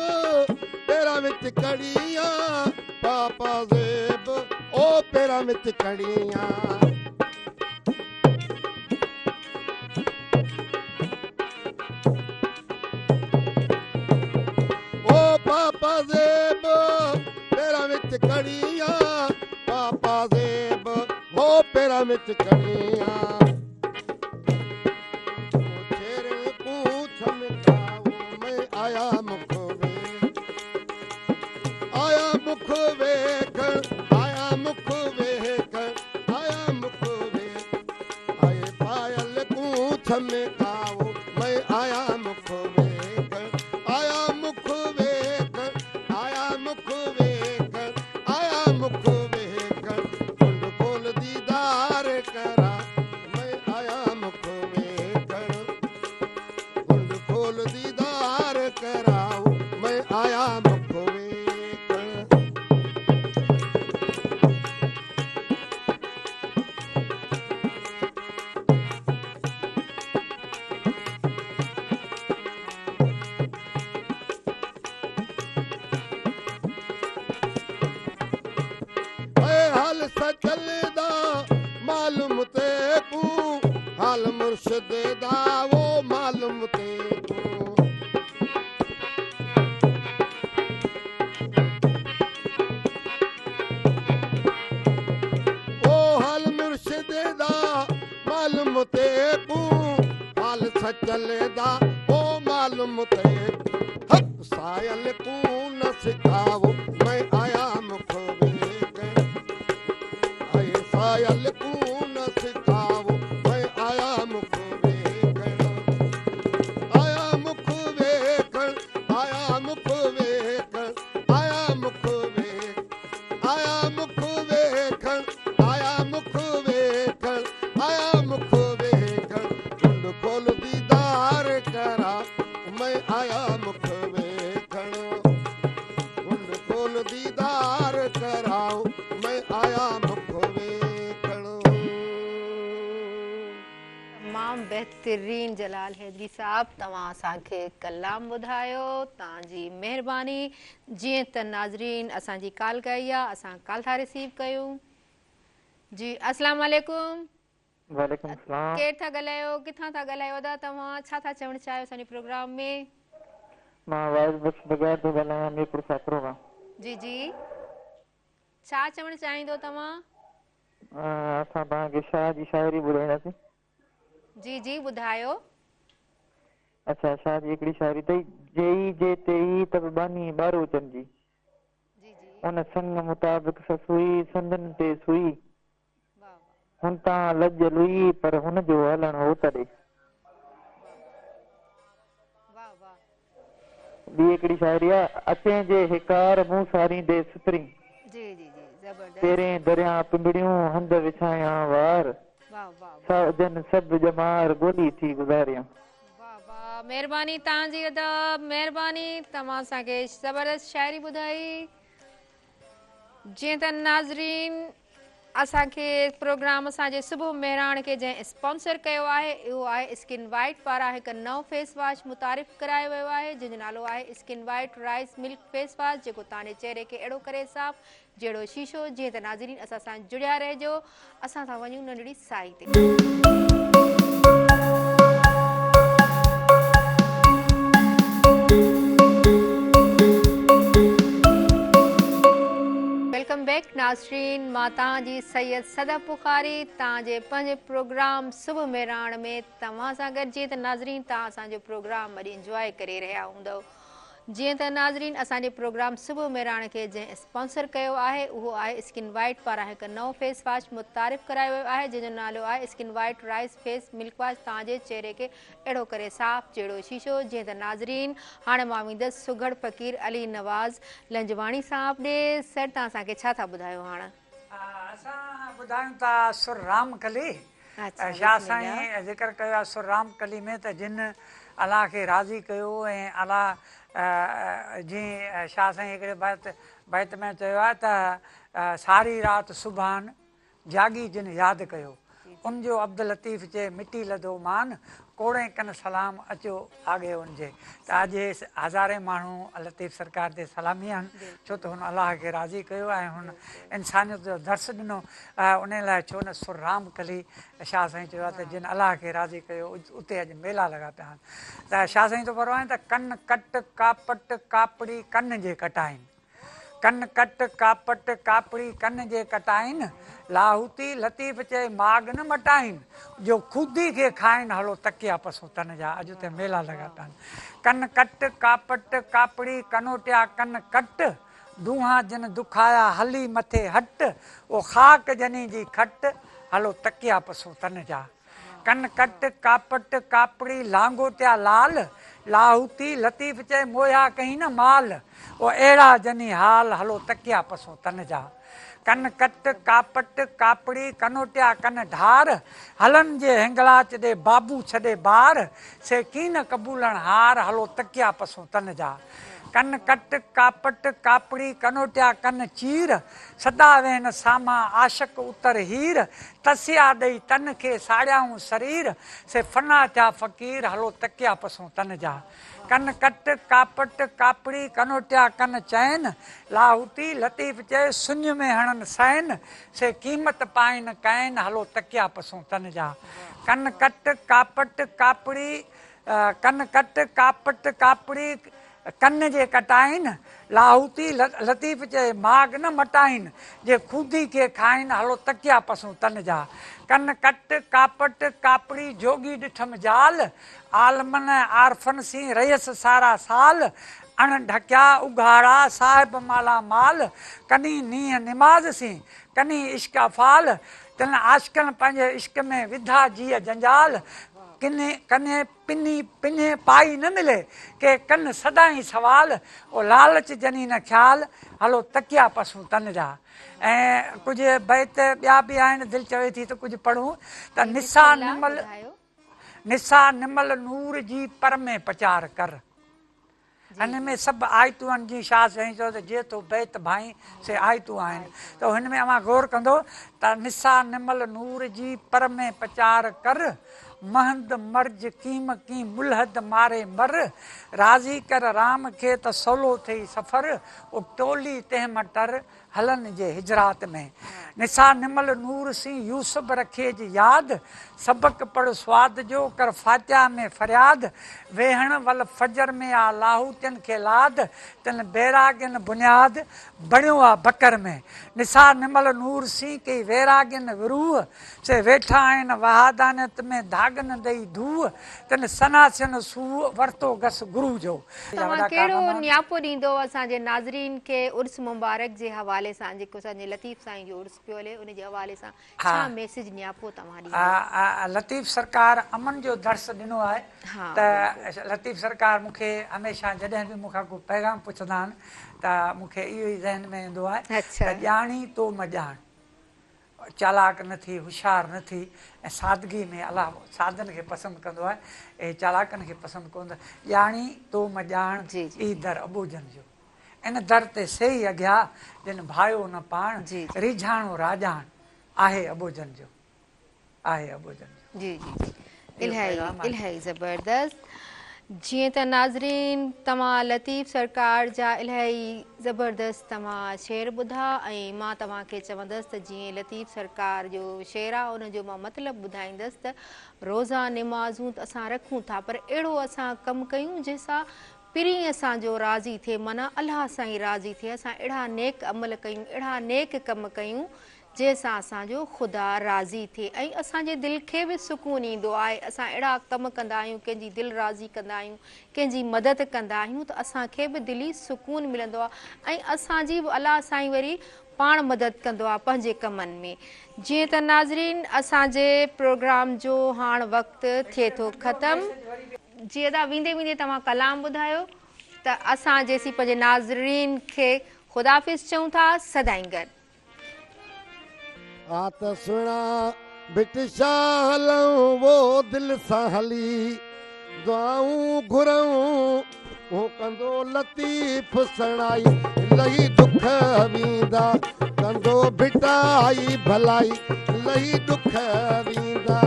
پيران وچ ڪڙيان پاپا زيب او پيران وچ ڪڙيان او پاپا زيب پيران وچ ڪڙيان پاپا زيب او پيران وچ ڪڙيان چيري پوڇ مٽاء مين آيا مک ويک آيا مک ويکڻ آيا مک ويکڻ آيا مک ويک آئي پايل پوڇ مٽاء مين آيا مک ويکڻ آيا مک ويکڻ آيا مک ويکڻ آيا مک ويکڻ گهنڊ کول ديدار ڪرا مين آيا مک ويکڻ گهنڊ کول ديدار ڪراء مين آيا مک ويکڻ. اي حال سچل دا معلوم تي کو حال مرشد دا وو معلوم تي کو او حال مرشد دا معلوم تي کو حال سچل دا او معلوم تي حق سايل کو نه سکاء مين آيا مک ويکڻ آئي سايل کو نه سکاء مين آيا مک ويکڻ آيا مک ويکڻ آيا مک
ناظرين جلال حيدري صاحب توهان اسان کي ڪلام ٻڌايو توهان جي مهرباني جيئن ته ناظرين اسان جي ڪال ڪئي آ اسان ڪال ٿا رسيو ڪيون جي اسلام عليڪم.
وعليڪم السلام.
ڪير ٿا ڳالهايو ڪٿان ٿا ڳالهايو ادا توهان ڇا ٿا چوڻ چاهيو اسان جي پروگرام ۾.
مان واحد بخش بغير ٿو ڳالهايان ميرپور ساڪرو کان.
جي جي ڇا چوڻ چاهيندو توهان.
اسان توهان کي شاهه جي شاعري ٻڌائينداسين.
جي جي ٻڌايو.
اڇا شاهه جي هڪڙي شاعري اٿئي جيئي جي تيئي ته به ٻانهي ٻاروچن جي.
جي جي.
ان سڱ مطابق سسئي سندن تي سوئي. هن تان لڄ لوئي پر هن جو هلڻ هوت ڏي. ٻي هڪڙي شاعري آ، اچين جي هيڪار مون ساريندي سپرين. پيرين دريان پنبڙيون هنڌ وڇايان وار. ساجن سڀ ڄمار ڳولي ٿي گذاريان.
واه واه مهرباني توهان جي ادا مهرباني توهان اسان کي زبردست شاعري ٻڌائي. جيئن ته ناظرين اسان کي پروگرام اسان جي صبح مهراڻ کي جنهن اسپانسر ڪيو آهي اهو آهي اسڪن وائيٽ پاران هڪ نئون فيس واش متعارف ڪرايو ويو آهي جنهن جو نالو آهي skin white rice milk face wash جيڪو توهان جي چهري کي اهڙو ڪري صاف جهڙو شيشو جيئن ته ناظرين اسان سان جڙيا رهجو اسان ٿا وڃون ننڍڙي ساهي تي. Welcome back ناظرين مان توهان جي سيد صدف بخاري توهان جي پنهنجي پروگرام صبح مهراڻ ۾ توهان سان گڏ جيئن ته ناظرين توهان اسان جو پروگرام اڄ انجواء ڪري رهيا هوندؤ جيئن ته ناظرين اسان جي پروگرام صبح مهراڻ کي جنهن اسپانسر ڪيو آهي اهو آهي اسڪن وائيٽ پاران هڪ نئون فيس واش متعارف ڪرايو ويو آهي جنهن جو نالو آهي skin white rice face milk wash توهان جي چهري کي اهڙو ڪري صاف جهڙو شيشو جيئن ته ناظرين هاڻي مان ويندس سگهڙ فقير علي نواز لنجواڻي صاحب ڏي سر توهان اسان کي ڇا ٿا ٻڌايو هاڻ.
اسان ٻڌايون ٿا سر رام ڪلي. شاهه سائين ذڪر ڪيو آهي سر رام ڪلي ۾ ته جن الله کي راضي ڪيو ۽ الله جيئن شاهه سائين هڪڙي بيت بيت ۾ چيو آهي ته ساري رات سبحان جاڳي جن ياد ڪيو ان جو عبداللطيف چئي مٽي لڌو مان، ڪوڙين ڪن سلام اچيو آڳي ان جي ته اڄ هزارين ماڻهو لطيف سرڪار تي سلامي آهن ڇو ته هن الله کي راضي ڪيو ۽ هن انسانيت جو درس ڏنو انهي لاء ڇو نه سر رام ڪلي شاهه سائين چيو آهي ته جن الله کي راضي ڪيو اتي اڄ ميلا لڳا پيا آهن ته شاهه سائين ٿو فرمائي ته ڪن ڪٽ ڪاپٽ ڪاپڙي ڪن جي ڪٽائين. ڪن ڪٽ، ڪاپٽ، ڪاپڙي ڪن جي ڪٽائين، لاهوتي لطيف چئي ماڳ نه مٽائين، جو خودي کي کائين هلو تڪيا پسون تن جا، اڄ اتي ميلا لڳا پيا آهن. ڪن ڪٽ، ڪاپٽ، ڪاپڙي، ڪنوٽيا ڪن ڪٽ، دونهان جن دکايا هلي مٿي هٽ، او خاڪ جني جي کٽ، هلو تڪيا پسون تن جا. ڪن ڪٽ، ڪاپٽ، ڪاپڙي، لانگوٽيا لال، لاهوتي، لطيف چئي موهيا ڪهين نه مال، او اهڙا جني حال، هلو تڪيا پسون تن جا. ڪن ڪٽ، ڪاپٽ، ڪاپڙي، ڪنوٽيا ڪن ڍار، هلن جي هنگلاچ ڏي بابو ڇڏي بار، سي ڪين قبولڻ هار، هلو تڪيا پسون تن جا. ڪن ڪٽ، ڪاپٽ، ڪاپڙي، ڪنوٽيا ڪن چير، سدا ويهن سامهان عاشق اتر هير، تسيا ڏئي تن کي ساڙيائون سرير، سي فنا ٿيا فقير، هلو تڪيا پسون تن جا. ڪن ڪٽ، ڪاپٽ، ڪاپڙي، ڪنوٽيا ڪن چين، لاهوتي، لطيف چئي، سڃ ۾ هڻن سئن، سي قيمت پائين ڪين، هلو تڪيا پسون تن جا. ڪن ڪٽ، ڪاپٽ، ڪاپڙي، ڪن ڪٽ، ڪاپٽ، ڪاپڙي، ڪن جي ڪٽائين، لاهوتي لطيف چئي، ماڳ نه مٽائين، جي خودي کي کائين، هلو تڪيا پسون تن جا. ڪن ڪٽ، ڪاپٽ، ڪاپڙي، جوڳي ڏٺم جال، عالمن ۽ عارفن سين رهيس سارا سال، اڻ ڍڪيا، اگهاڙا، صاحب مالا مال، ڪني نينهن نماز سين، ڪني عشق افعال، تن عاشقن پنهنجي عشق ۾ وڌا جيء جنجال، ڪني ڪني پني پنهي پائي نه ملي، ڪي ڪن سدائين سوال، او لالچ جني نه خيال، هلو تڪيا پسون تن جا. ۽ ڪجهه بيت ٻيا به آهن، دل چوي ٿي ته ڪجهه پڙهون ته نسا نمل نسا نمل نور جي پر ۾ پچار ڪر. هن ۾ سڀ آيتون آهن جيئن شاهه سائين چيو ته جي ٿو بيت ڀائين سي آيتون آهن ته هن ۾ اوهان غور ڪندو ته نسا نمل نور جي پر ۾ پچار ڪر مهند مرج ڪيم ڪين ملحد ماري مر، راضي ڪر رام کي ته سولو ٿئي سفر، او ٽولي تنهن مان ٽر، هلن جي هجرات ۾. نسا نمل نور سين يوسف رکيج ياد، سبق پڙهه سواد جو، ڪر فاتحه ۾ فرياد، ويهڻ ول فجر ۾ آ لاهوتين کي لاد، تن بيراڳين بنياد، بڻيو آ بکر ۾. نسا نمل نور سين ڪئي ويراڳين وروح، سي ويٺا آهن وحدانيت ۾ ڌاڳن ڏئي ڌوء، تن سناسين سوء، ورتو گس گرو جو.
توهان ڪهڙو نياپو ڏيندو اسان جي ناظرين کي عرس مبارڪ جي حوالي سان جيڪو اسان جي لطيف سائين جو عرس پيو هلي ان جي حوالي سان ڇا ميسيج نياپو توهان
ڏيندو؟ لطيف سرڪار امن جو درس ڏنو آهي ته لطيف سرڪار مون کي هميشه جڏهن به مون کان ڪو پيغام پڇندا آهن ته مون کي اهو ئي ذهن ۾ ايندو آهي ته ڄاڻي تو م ڄاڻ. چالاڪ نه ٿي، هوشيار نه ٿي ۽ سادگي ۾ الله سادن کي پسند ڪندو آهي ۽ چالاڪن کي پسند ڪونه ٿو. ڄاڻي تو م ڄاڻ اي در اٻوجهن جو. ان در تي سي ئي اگهيا جن ڀايو نه پاڻ، ريجهاڻو راڄاڻ آهي اٻوجهن جو. آهي اٻوجهن جو.
جي جي جي الاهي الاهي زبردست جيئن ته ناظرين توهان لطيف سرڪار جا الاهي زبردست توهان شعر ٻڌا ۽ مان توهان کي چوندس ته جيئن لطيف سرڪار جو شعر آ ان جو مان مطلب ٻڌائيندس ته روزا نمازون ته اسان رکون ٿا پر اهڙو اسان ڪم ڪيون جنهن سان پرين اسان جو راضي ٿئي معنيٰ الله سائين راضي ٿئي اسان اهڙا نيڪ عمل ڪيون اهڙا نيڪ ڪم ڪيون جنهن سان اسان جو خدا راضي ٿئي ۽ اسان جي دل کي به سڪون ايندو آهي اسان اهڙا ڪم ڪندا آهيون ڪنهن جي دل راضي ڪندا آهيون ڪنهن جي مدد ڪندا آهيون ته اسان کي به دلي سڪون ملندو آهي ۽ اسان جي به الله سائين وري پاڻ مدد ڪندو آهي پنهنجي ڪمن ۾ جيئن ته ناظرين اسان جي پروگرام جو هاڻ وقت ٿئي ٿو ختم. جي ادا ويندي ويندي توهان ڪلام ٻڌايو ته اسان جيسين پنهنجي ناظرين کي خداحافظ چئون ٿا سدائين گڏ.
آ ته سهڻا ڀٽ شاهه هلئون وو دل سان هلي دعائون گهرئون هو ڪندو لطيف سڻائي لهي ڏک ويندا ڪندو ڀٽائي ڀلائي لهي ڏک ويندا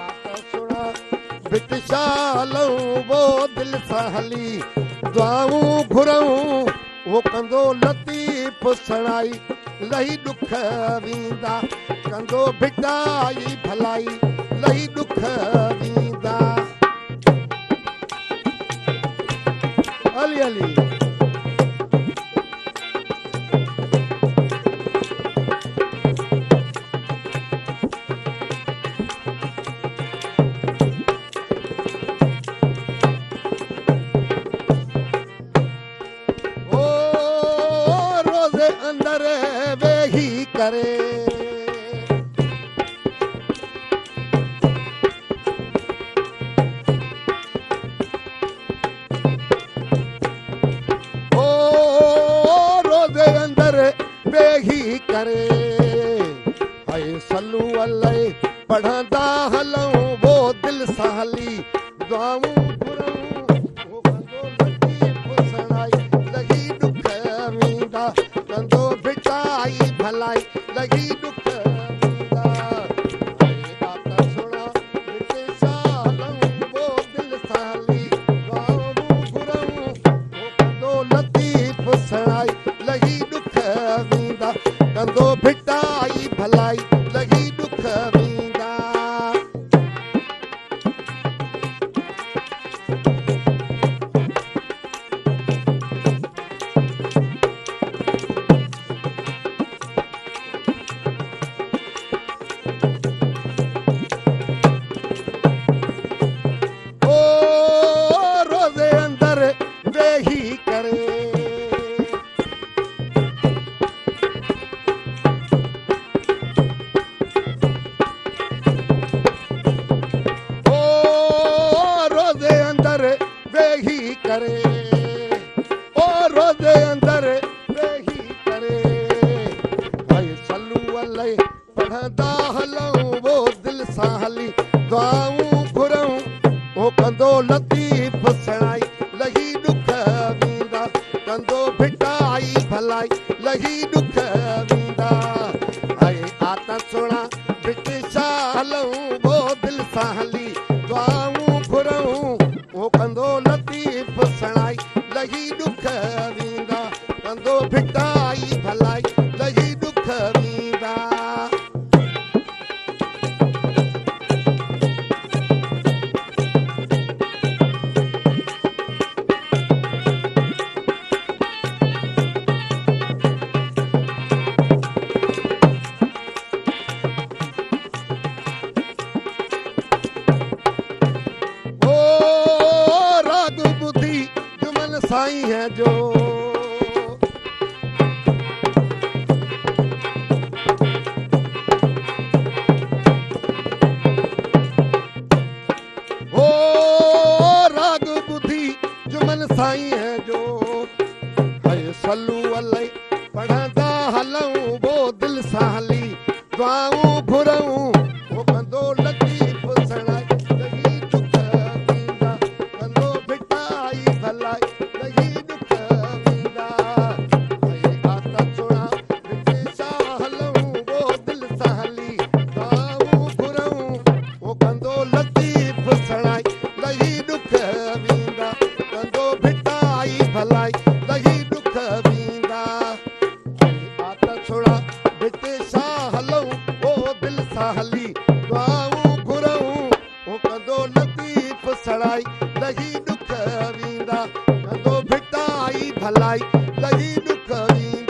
آ ته سهڻا ڀٽ شاهه هلئون وو دل سان هلي دعائون گهرئون هو ڪندو لطيف سڻائي، لهي ڏک ويندا. ڪندو ڀٽائي ڀلائي، لهي ڏک ويندا. علي علي. او روزي اندر ويهي ڪري. او روزي اندر ويهي ڪري. هاء صلو عليه پڙهندا هلون وو دل سان هلي دعائون گهرون هو ڪندو لطيف سڻائي لهي ڏک ويندا ڪندو ڀٽائي ڀلائي لهي ڏک ويندا هاء آ ته سهڻا ڀٽ شاهه هلون وو دل سان هلي دعائون گهرون هو ڪندو لطيف سڻائي لهي ڏک ويندا ڪندو ڀٽائي ڀلائي لهي ڏک ويندا. او روزي اندر ويهي ڪري. او روزي اندر ويهي ڪري او روزي اندر ويهي ڪري هاء صلو عليه پڙهندا هلون وو دل سان هلي دعائون گهرون او ڪندو لطيف سڻائي لهي ڏک ويندا ڪندو ڀٽائي ڀلائي لهي ڏک ويندا هاء آ ته سهڻا ڀٽ شاهه هلون وو دل ڏک ويندا، ڪندو ڀٽائي ڀلائي، لهي ڏک ويندا. او راڳ ٻڌي جمن سائين جو، او راڳ ٻڌي جمن سائين جو، هي صلو عليه پڙهندا هلون، بو دل سان هلي دعائون گهرون، او ڪندو لطيف سڻائي، لهي ڏک ويندا. ڪندو ڀٽائي ڀلائي، لهي ڏک ويندا. هي آتا سڻا ڀٽي شاهه هلون، بو دل سان هلي دعائون گهرون، او ڪندو لطيف سڻائي، لهي ڏک ويندا. ڪندو ڀٽائي ڀلائي، لهي ڏک ويندا. آتا ڇوڙا ڀٽي شاهه هلون، او دل سان هلي دعائون گهرون، او ڪندو لطيف سڻائي، لهي ڏک ويندا. ڪندو ڀٽائي ڀلائي، لهي ڏک ويندا.